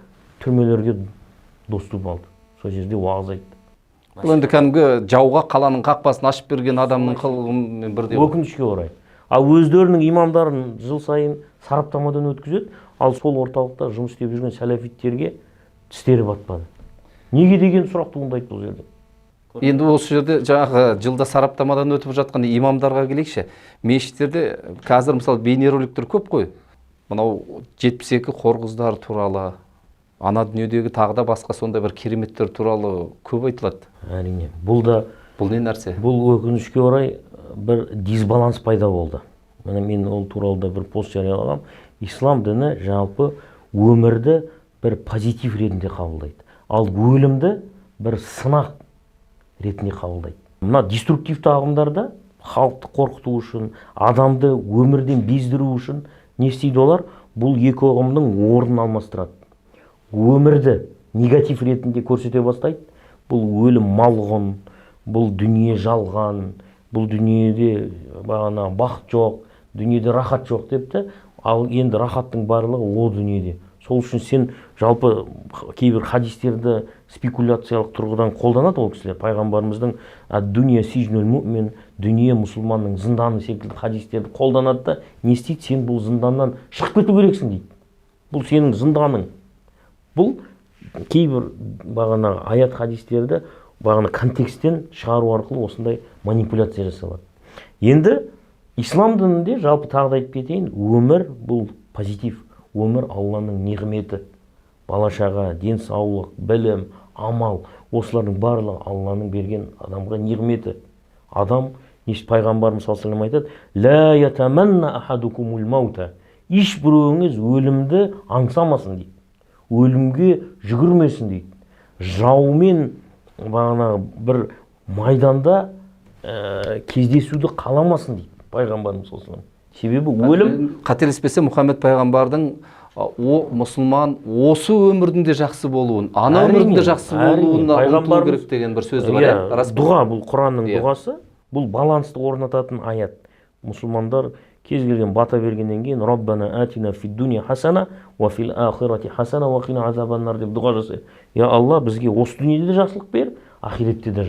түрмелерге доступ алды. Сол жерде уағыз айтты. Бұл енді кәдімгі жауға қаланың қақпасын ашып берген адамның қылығымен бірдей. Өкінішке орай. Ал өздерінің имамдарын жыл сайын сараптамадан өткізеді, ал сол орталықта жұмыс істеп жүрген сәләфиттерге тістері батпады. Неге деген сұрақ туындайды бұл жерде. Енді осы жерде жаңағы жылда сараптамадан өтіп жатқан имамдарға келейікші. Мешіттерде қазір мысалы бейнероликтер көп қой. Мынау 72 қорғыздар туралы, ана дүниедегі тағы да басқа сондай бір кереметтер туралы көп айтылады. Әрине, бұл да бұл не нәрсе? Бұл өкінішке орай бір дисбаланс пайда болды. Міне мен ол туралы да бір пост жариялағам. Ислам діні жалпы өмірді бір позитив ретінде қабылдайды. Ал өлімді бір сынақ ретінде қабылдайды. Мына деструктивті ағымдарда халықты қорқыту үшін, адамды өмірден бездіру үшін не істейді олар? Бұл екі ұғымның орнын алмастырады. Өмірді негатив ретінде көрсете бастайды. Бұл өлім малғұн, бұл дүние жалған, бұл дүниеде бағана бақыт жоқ, дүниеде рахат жоқ депті. Ал енді рахаттың барлығы о дүниеде. Сол үшін сен жалпы кейбір хадистерді спекуляциялық тұрғыдан қолданады ол кісілер. Пайғамбарымыздың ад-дүния сижнул му'мин, дүние мұсылманның зынданы секілді хадистерді қолданады да, не істейді? Сен бұл зынданнан шығып кету керексің дейді. Бұл сенің зынданың. Бұл кейбір бағана аят хадистерді бағана контексттен шығару арқылы осындай манипуляция жасалады. Енді ислам дінінде жалпы тағы да айтып кетейін, өмір бұл позитив, өмір Алланың нығметі. Бала шаға, денсаулық, білім, амал, осылардың барлығы Алланың берген адамға нығметі. Адам, пайғамбарымыз саллаллаху алейхи вассалам айтады, «Ла ятаманна ахадукумул маута». Ешбіреуіңіз өлімді аңсамасын дейді. Өлімге жүгірмесін дейді. Жаумен бағанағы бір майданда кездесуді қаламасын дейді пайғамбарымыз саллаллаху алейхи вассалам. Себебі өлім, қателеспесем, Мұхаммед пайғамбардың о мұсылман осы өмірдің де жақсы болуын, ана өмірдің де жақсы болуына ұмтылу керек деген бір сөзі бар, иә, рас па? Дұға, бұл Құранның дұғасы, бұл балансты орнататын аят. Мұсылмандар кез келген бата бергеннен кейін Раббана атина фид дуния хасана уа фил ахирати хасана уа қина азабаннар деп дұға жасайды. Я Алла, бізге осы дүниеде де жақсылық бер, ақиретте де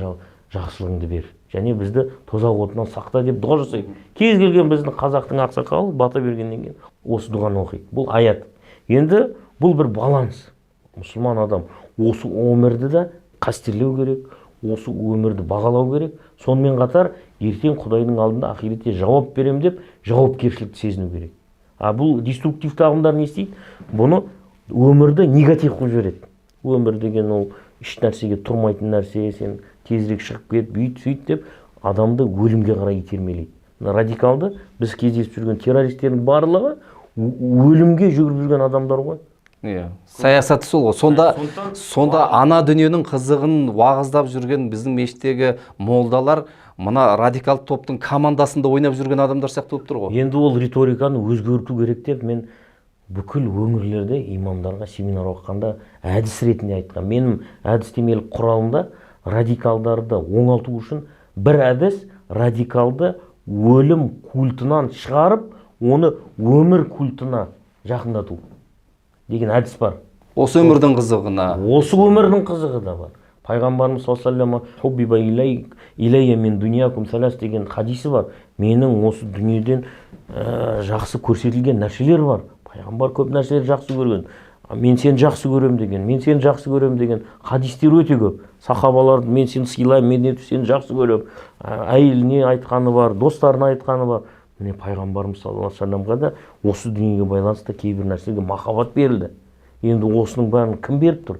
жақсылығыңды бер. Және бізді тозақ отынан сақта деп дұға жасайды. Кез келген біздің қазақтың ақсақалы бата бергеннен кейін осы дұғаны оқиды. Бұл аят. Енді бұл бір баланс. Мұсылман адам осы өмірді де қастерлеу керек, осы өмірді бағалау керек. Сонымен қатар ертең Құдайдың алдында ақиретте жауап берем деп жауапкершілікті сезіну керек. А бұл деструктивті ағымдар не істейді? Бұны өмірді негатив қылып жібереді. Өмір деген ол еш нәрсеге тұрмайтын нәрсе, сен тезірек шығып кет, бүйт, сөйт деп адамды өлімге қарай итермелейді. Мына радикалды біз кездесіп жүрген террористердің барлығы өлімге жүгіріп жүрген адамдар ғой. Иә, саясаты сол ғой. Сонда ана дүниенің қызығын уағыздап жүрген біздің мешіттегі молдалар мына радикалды топтың командасында ойнап жүрген адамдар сияқты болып тұр ғой. Енді ол риториканы өзгерту керек деп мен бүкіл өңірлерде имамдарға семинар оқығанда әдіс ретінде айтқан. Менің әдістемелік құралымда радикалдарды оңалту үшін бір әдіс радикалды өлім культынан шығарып, оны өмір культына жақындату деген әдіс бар. Осы өмірдің қызығына. Осы өмірдің қызығы да бар. Пайғамбарымыз саллаллаху алейхи вассалам хуббиба илайя мин дуньякум салас деген хадисі бар. Менің осы дүниеден жақсы көрсетілген нәрселер бар. Пайғамбар көп нәрселерді жақсы көрген. Мен сені жақсы көрем деген, мен сені жақсы көрем деген хадистер өте көп. Сахабаларды мен сені сыйлаймын, мен сені жақсы көрем. Әйеліне айтқаны бар, достарына айтқаны бар. Міне, пайғамбарымыз саллаллаху алейхи вассаламға да осы дүниеге байланысты кейбір нәрселерге махаббат берілді. Енді осының бәрін кім беріп тұр?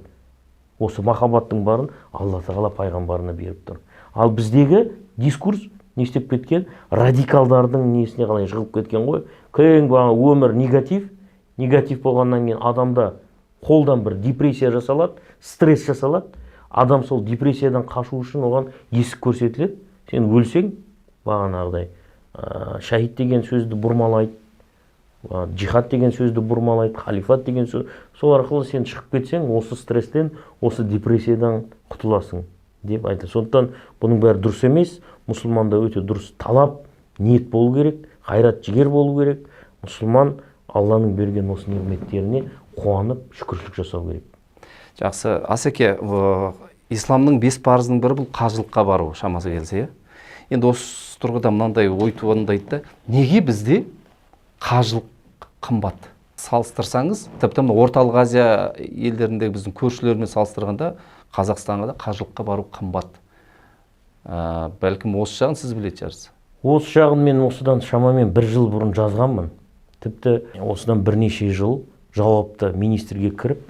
Осы махаббаттың барын Алла Тағала пайғамбарына беріп тұр. Ал біздегі дискурс не істеп кеткен? Радикалдардың несіне қалай жығылып кеткен ғой. Кең өмір негатив, негатив болғаннан кейін адамда қолдан бір депрессия жасалады, стресс жасалады. Адам сол депрессиядан қашу үшін оған есік көрсетіледі. Сен өлсең, бағанағыдай шәһид деген сөзді бұрмалайды, джихад деген сөзді бұрмалайды, халифат деген сөз. Сол арқылы сен шығып кетсең, осы стресстен, осы депрессиядан құтыласың деп айтады. Сондықтан бұның бәрі дұрыс емес. Мұсылманда өте дұрыс талап, ниет болу керек, қайрат, жігер болу керек. Мұсылман Алланың берген осы нығметтеріне қуанып, шүкіршілік жасау керек. Жақсы, Асеке, исламның 5 парызының бірі бұл қажылыққа бару, шамасы келсе, иә? Енді осы тұрғыда мынандай ой туындайды да, неге бізде қажылық қымбат? Салыстырсаңыз, тіпті мына Орталық Азия елдеріндегі біздің көршілермен салыстырғанда Қазақстанға да қажылыққа бару қымбат. Бәлкім осы жағын сіз білетін шығарсыз. Осы жағын мен осыдан шамамен бір жыл бұрын жазғанмын. Тіпті осыдан бірнеше жыл жауапты министрге кіріп,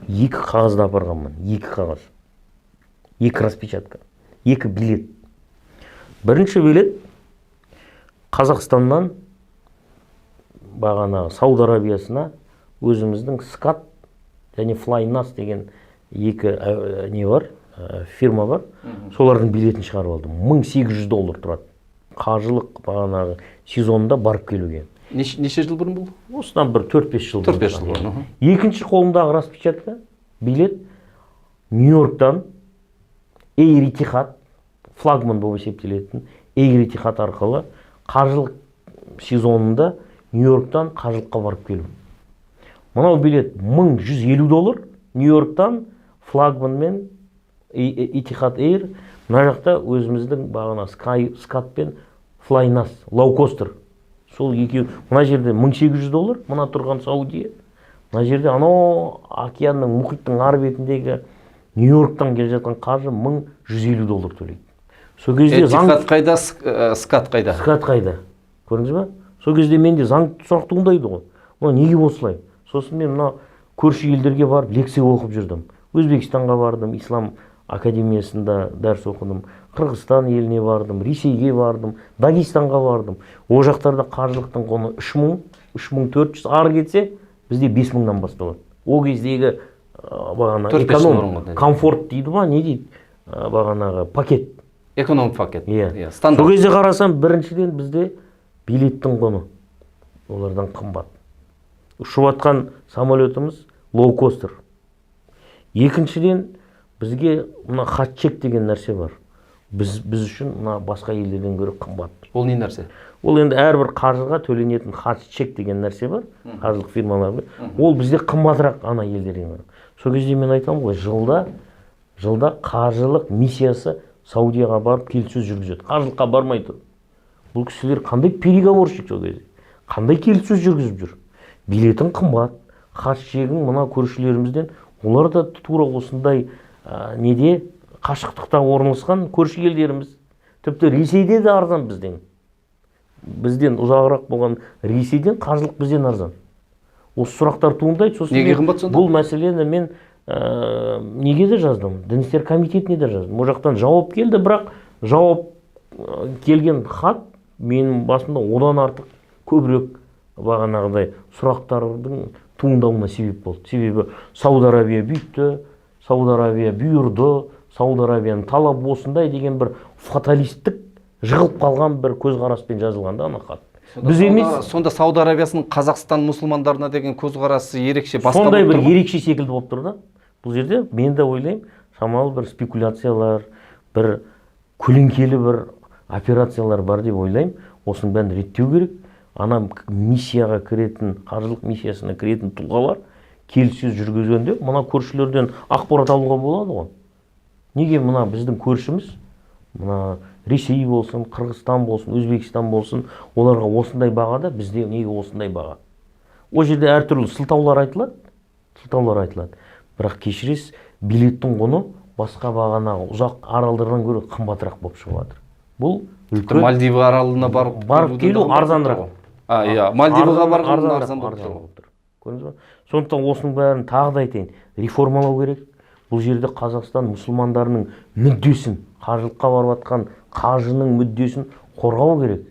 2 қағазды апарғанмын. 2 қағаз, 2 распечатка, 2 билет. Бірінші билет Қазақстаннан бағанағы Сауд Арабиясына өзіміздің Скат және Флайнас деген 2 не бар, фирма бар. Солардың билетін шығарып алдым. $1800 тұрады. Қажылық бағанағы сезонында барып келуге. Неше жыл бұрын бұл? Осыдан бір 4-5 жыл бұрын. 4-5 жыл бұрын. Екінші қолымдағы распечатка, билет Нью-Йорктан Эйр Этихад, флагман болып есептелетін Эйр Этихад арқылы қажылық сезонында Нью-Йорктан қажылыққа барып келу. Мынау билет $1150 Нью-Йорктан флагманмен Этихад Эйр. Мына жақта өзіміздің бағана Скат пен Флайнас, лоукостер. Сол екеу, мына жерде $1800, мына тұрған Саудия. Мына жерде анау океанның, мұхиттың ар бетіндегі Нью-Йорктан келе жатқан қажы $1150 төлейді. Сол кезде заң... Этихад қайда, Скат қайда? Скат қайда? Көрдіңіз ба? Сол кезде менде заң сұрақ туындайды ғой. Мына неге осылай? Сосын мен мына көрші елдерге барып лекция оқып жүрдім. Өзбекстанға бардым, Ислам академиясында дәріс оқыдым. Қырғызстан еліне бардым, Ресейге бардым, Дагестанға бардым. Ол жақтарда қажылықтың құны 3000, 3400, ары кетсе бізде 5000-нан басталады. Ол кездегі бағана эконом комфорт дейді ма, не дейді, бағанағы пакет. Эконом пакет. Иә. Сол кезде қарасам, біріншіден бізде билеттің құны олардан қымбат. Ұшып атқан самолетіміз лоукостер. Екіншіден, бізге мына хат-чек деген нәрсе бар. Біз үшін мына басқа елдерден гөрі қымбат. Ол не нәрсе? Ол енді әрбір қаржыға төленетін хат-чек деген нәрсе бар, қаржылық фирмалар. Ол бізде қымбатырақ ана елдерден гөрі. Сол кезде мен айтамын ғой, жылда қаржылық миссиясы Саудияға барып келіссөз жүргізеді. Қаржылыққа бармай тұр. Бұл кісілер қандай переговорщик сол кезде? Қандай келіссөз жүргізіп жүр? Билетің қымбат, хат-чегің мына көршілерімізден, олар да тура осындай неде қашықтықта орналасқан көрші елдеріміз. Тіпті Ресейде де арзан бізден. Бізден ұзағырақ болған Ресейден қажылық бізден арзан. Осы сұрақтар туындайды. Сосын неге қымбат сонда? Бұл мәселені мен неге де жаздым? Дін істер комитетіне де жаздым. Ол жақтан жауап келді, бірақ жауап келген хат менің басымда одан артық көбірек бағанағыдай сұрақтардың туындауына себеп болды. Себебі Сауд Арабия бүйтті, Сауд Арабия бұйырды, Сауд Арабияның талабы осындай деген бір фаталистік жығылып қалған бір көзқараспен жазылған да ана хат. Біз емес. Сонда Сауд Арабиясының Қазақстан мұсылмандарына деген көзқарасы ерекше басқа сондай бір ерекше секілді болып тұр да. Бұл жерде мен де ойлаймын, шамалы бір спекуляциялар, бір көлеңкелі бір операциялар бар деп ойлаймын. Осының бәрін реттеу керек. Ана миссияға кіретін, қаржылық миссиясына кіретін тұлғалар келіссөз жүргізгенде мына көршілерден ақпарат алуға болады ғой. Неге мына біздің көршіміз, мына Ресей болсын, Қырғызстан болсын, Өзбекстан болсын, оларға осындай бағада, бізде неге осындай баға? Ол жерде әртүрлі сылтаулар айтылады. Сылтаулар айтылады. Бірақ кешіресіз, билеттің құны басқа бағанағы ұзақ аралдардан гөрі қымбатырақ болып шығып жатыр. Бұл үлкен Мальдивы аралына барып келу арзанырақ. Иә, Мальдиваға барған арзан болып тұр. Көрдіңіз ба? Сондықтан осының бәрін тағы да айтайын, реформалау керек. Бұл жерде Қазақстан мұсылмандарының мүддесін, қажылыққа барып жатқан қажының мүддесін қорғау керек.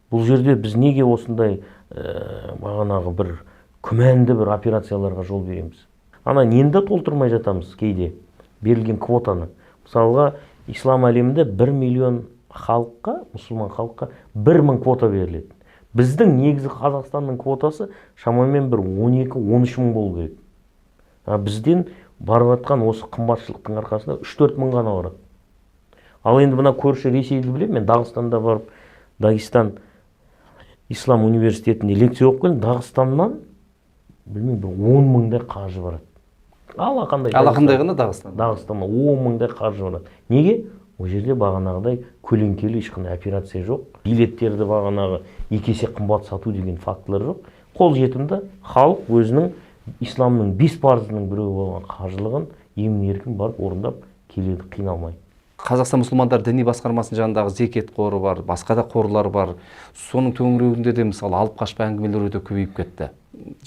Бұл жерде біз неге осындай бағанағы бір күмәнді бір операцияларға жол береміз? Ана нені де толтырмай жатамыз кейде берілген квотаны. Мысалға, ислам әлемінде 1 миллион халыққа, мұсылман халыққа 1000 квота беріледі. Біздің негізі Қазақстанның квотасы шамамен бір 12-13 мың болу керек. Бізден барып жатқан осы қымбатшылықтың арқасында 3-4 мың ғана барады. Ал енді мына көрші Ресейді білемін, мен Дағыстанда барып, Дагестан Ислам университетінде лекция оқып келдім. Дағыстаннан білмеймін, бір 10 мыңдай қаржы барады. Алақандай. Алақандай ғана Дағыстан. Дағыстаннан 10 мыңдай қаржы барады. Неге? Ол жерде бағанағыдай көлеңкелі ешқандай операция жоқ. Билеттерді бағанағы екі есе қымбат сату деген фактілер жоқ. Қол жетімді халық өзінің исламның 5 парызының біреуі болған қажылығын емін-еркін барып орындап келеді, қиналмай. Қазақстан мұсылмандар діни басқармасының жанындағы зекет қоры бар, басқа да қорлар бар. Соның төңірегінде де мысалы алып қашпа әңгімелер өте көбейіп кетті.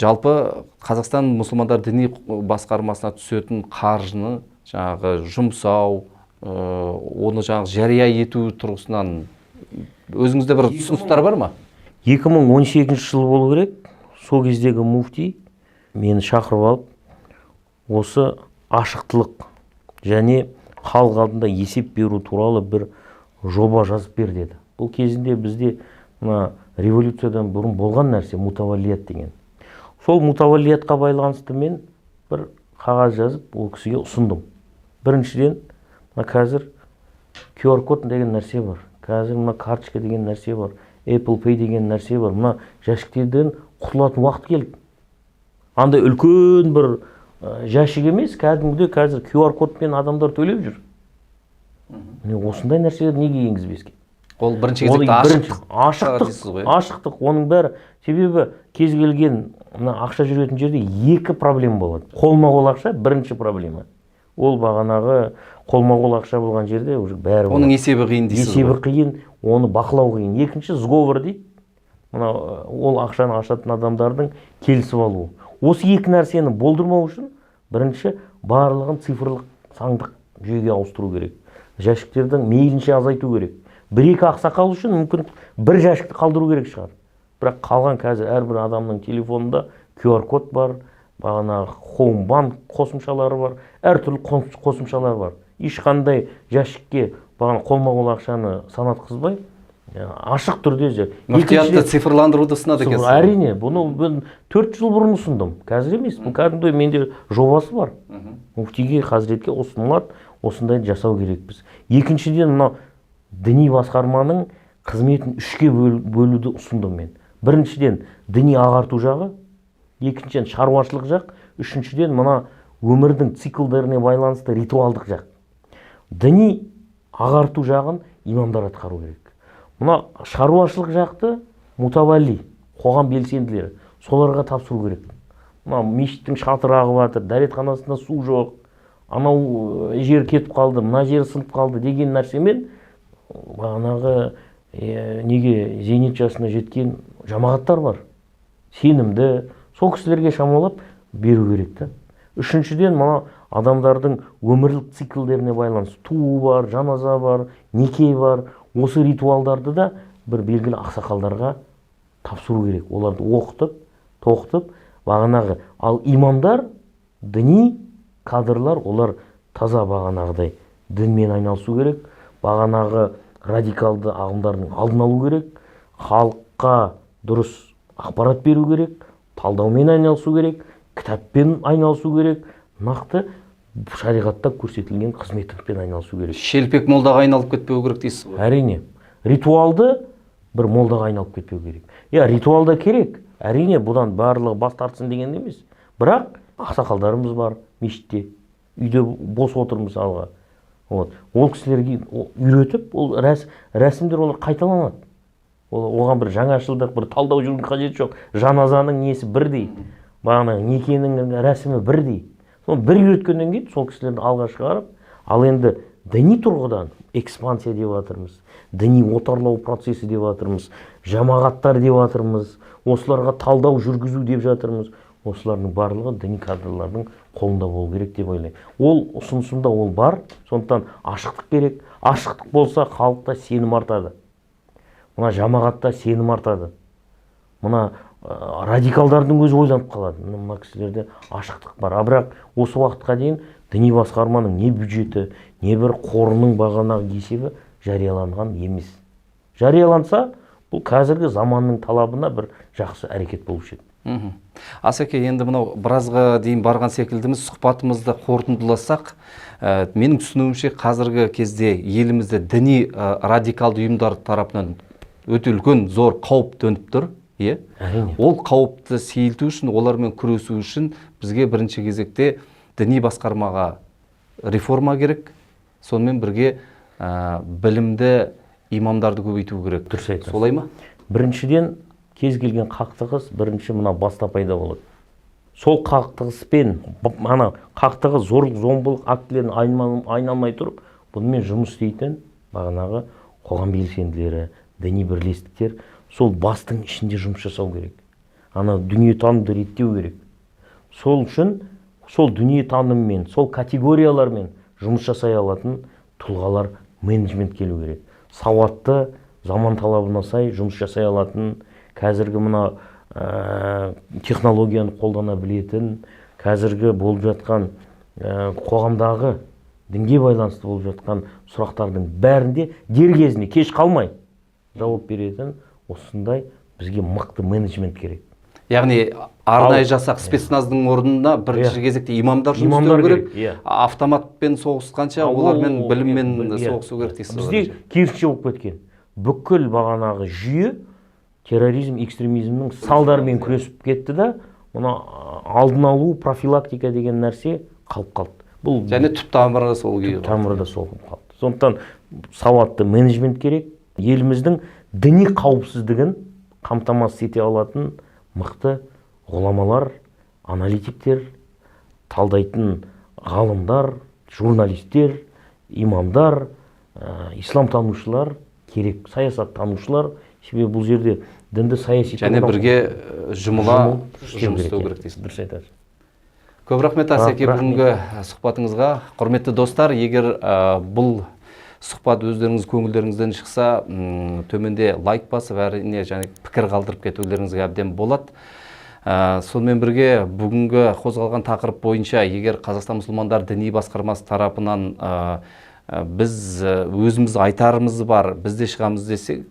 Жалпы Қазақстан мұсылмандар діни басқармасына түсетін қаржыны жаңағы жұмсау, оны жаңағы жария ету тұрғысынан өзіңізде бір ұсыныстар бар ма? 2018 жыл болу керек. Сол кездегі муфти мені шақырып алып, осы ашықтылық және халық алдында есеп беру туралы бір жоба жазып бер деді. Бұл кезінде бізде мына революциядан бұрын болған нәрсе мутавалият деген. Сол мутавалиятқа байланысты мен бір қағаз жазып ол кісіге ұсындым. Біріншіден, мына қазір QR-код деген нәрсе бар, қазір мына карточка деген нәрсе бар, Apple Pay деген нәрсе бар. Мына жәшіктерден құтылатын уақыт келді. Андай үлкен бір жәшік емес, кәдімгідей қазір QR-кодпен адамдар төлеп жүр. Міне осындай нәрселерді неге енгізбеске? Ол бірінші кезекте ашықтық. Ашықтық, ашықтық, оның бәрі. Себебі кез келген мына ақша жүретін жерде екі проблема болады. Қолма-қол ақша бірінші проблема. Ол бағанағы қолма-қол ақша болған жерде уже бәрі болады. Оның есебі қиын дейсіз ғой. Есебі қиын, оны бақылау қиын. Екінші сговор дейді. Мына ол ақшаны ашатын адамдардың келісіп алуы. Осы екі нәрсені болдырмау үшін бірінші барлығын цифрлық сандық жүйеге ауыстыру керек. Жәшіктердің мейлінше азайту керек. Бір-екі ақсақал үшін мүмкін бір жәшікті қалдыру керек шығар. Бірақ қалған қазір әрбір адамның телефонында QR-код бар, бағанағы Home Bank қосымшалары бар, әртүрлі қосымшалар бар. Ешқандай жәшікке бағана қолма-қол ақшаны санатқызбай, ашық түрде. Мүфтиятты цифрландыруды ұсынады екенсіз. Әрине, бұны мен 4 жыл бұрын ұсындым. Қазір емес, бұл кәдімгідей менде жобасы бар. Муфтиге, хазіретке ұсынылады, осындайды жасау керекпіз. Екіншіден, мынау діни басқарманың қызметін үшке бөлуді ұсындым мен. Біріншіден, діни ағарту жағы, екіншіден, шаруашылық жақ, үшіншіден, мына өмірдің циклдеріне байланысты ритуалдық жақ. Діни ағарту жағын имамдар атқару керек. Мына шаруашылық жақты мутавалли, қоғам белсенділері, соларға тапсыру керек. Мына мешіттің шатыры ағып жатыр, дәретханасында су жоқ, анау жер кетіп қалды, мына жер сынып қалды деген нәрсемен бағанағы неге зейнет жасына жеткен жамағаттар бар. Сенімді, сол кісілерге шамалап беру керек та. Үшіншіден, мына адамдардың өмірлік циклдеріне байланысты туу бар, жаназа бар, неке бар. Осы ритуалдарды да бір белгілі ақсақалдарға тапсыру керек. Оларды оқытып, тоқытып, бағанағы. Ал имамдар, діни кадрлар, олар таза бағанағыдай дінмен айналысу керек. Бағанағы радикалды ағымдардың алдын алу керек. Халыққа дұрыс ақпарат беру керек, талдаумен айналысу керек, кітаппен айналысу керек, нақты шариғатта көрсетілген қызметпен айналысу керек. Шелпек молдаға айналып кетпеу керек дейсіз ғой. Әрине, ритуалды бір молдаға айналып кетпеу керек. Иә, ритуал да керек. Әрине, бұдан барлығы бас тартсын деген емес. Бірақ ақсақалдарымыз бар мешітте, үйде бос отыр мысалға. Вот. Ол кісілерге үйретіп, ол рәсімдер олар қайталанады. Оған бір жаңашылдық, бір талдау жүрудің қажеті жоқ. Жаназаның несі бірдей. Бағана некенің рәсімі бірдей. Соны бір үйреткеннен кейін сол кісілерді алға шығарып, ал енді діни тұрғыдан экспансия деп жатырмыз, діни отарлау процесі деп жатырмыз, жамағаттар деп жатырмыз, осыларға талдау жүргізу деп жатырмыз. Осылардың барлығы діни кадрлардың қолында болу керек деп ойлаймын. Ол ұсынысымда ол бар, сондықтан ашықтық керек. Ашықтық болса халықта сенім артады. Мына жамағатта сенім артады. Мына радикалдардың өзі ойланып қалады. Мына кісілерде ашықтық бар. А бірақ осы уақытқа дейін діни басқарманың не бюджеті, не бір қорының бағанағы есебі жарияланған емес. Жарияланса, бұл қазіргі заманның талабына бір жақсы әрекет болушы еді. Асеке, енді мынау біразға дейін барған секілдіміз, сұхбатымызды қорытындыласақ, менің түсінуімше, қазіргі кезде елімізде діни радикалды ұйымдар тарапынан өте үлкен зор қауіп төніп тұр. Иә? Әрине. Ол қауіпті сейілту үшін, олармен күресу үшін бізге бірінші кезекте діни басқармаға реформа керек, сонымен бірге білімді имамдарды көбейту керек. Дұрыс айтасыз. Солай ма? Біріншіден, кез келген қақтығыс бірінші мына баста пайда болады. Сол қақтығыспен, ана қақтығыс зорлық зомбылық актілерін айналмай тұрып, бұнымен жұмыс істейтін бағанағы қоғам белсенділері, діни бірлестіктер сол бастың ішінде жұмыс жасау керек. Ана дүниетанымды реттеу керек. Сол үшін сол дүниетаныммен, сол категориялармен жұмыс жасай алатын тұлғалар, менеджмент келу керек. Сауатты, заман талабына сай жұмыс жасай алатын, қазіргі мына технологияны қолдана білетін, қазіргі болып жатқан қоғамдағы дінге байланысты болып жатқан сұрақтардың бәрінде дер кезінде кеш қалмай жауап беретін осындай бізге мықты менеджмент керек. Яғни арнайы жасақ, спецназдың орнына бірінші кезекте имамдар жұмыс істеу керек. Автоматпен соғысқанша олармен біліммен соғысу керек дейсіз. Бізде керісінше болып кеткен. Бүкіл бағанағы жүйе терроризм, экстремизмнің салдарымен күресіп кетті да, мына алдын алу, профилактика деген нәрсе қалып қалды. Бұл және түп тамыры сол күйі. Түп тамыры да сол қалды. Сондықтан сауатты менеджмент керек. Еліміздің діни қауіпсіздігін қамтамасыз ете алатын мықты ғұламалар, аналитиктер, талдайтын ғалымдар, журналистер, имамдар, исламтанушылар керек, саясаттанушылар. Себебі бұл жерде дінді саяси және бірге жұмыла жұмыс істеу керек дейсіз. Дұрыс айтасыз. Көп рахмет, Асеке, бүгінгі сұхбатыңызға. Құрметті достар, егер бұл сұхбат өздеріңіз көңілдеріңізден шықса, төменде лайк басып, әрине және пікір қалдырып кетулеріңізге әбден болады. Сонымен бірге бүгінгі қозғалған тақырып бойынша, егер Қазақстан мұсылмандар діни басқармасы тарапынан біз өзіміз айтарымыз бар, біз де шығамыз десек,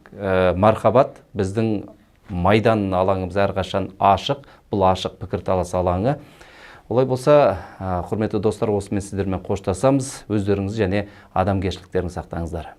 мархабат, біздің майдан алаңымыз әрқашан ашық, бұл ашық пікірталас алаңы. Олай болса, құрметті достар, осымен сіздермен қоштасамыз. Өздеріңіз және адамгершіліктеріңізді сақтаңыздар.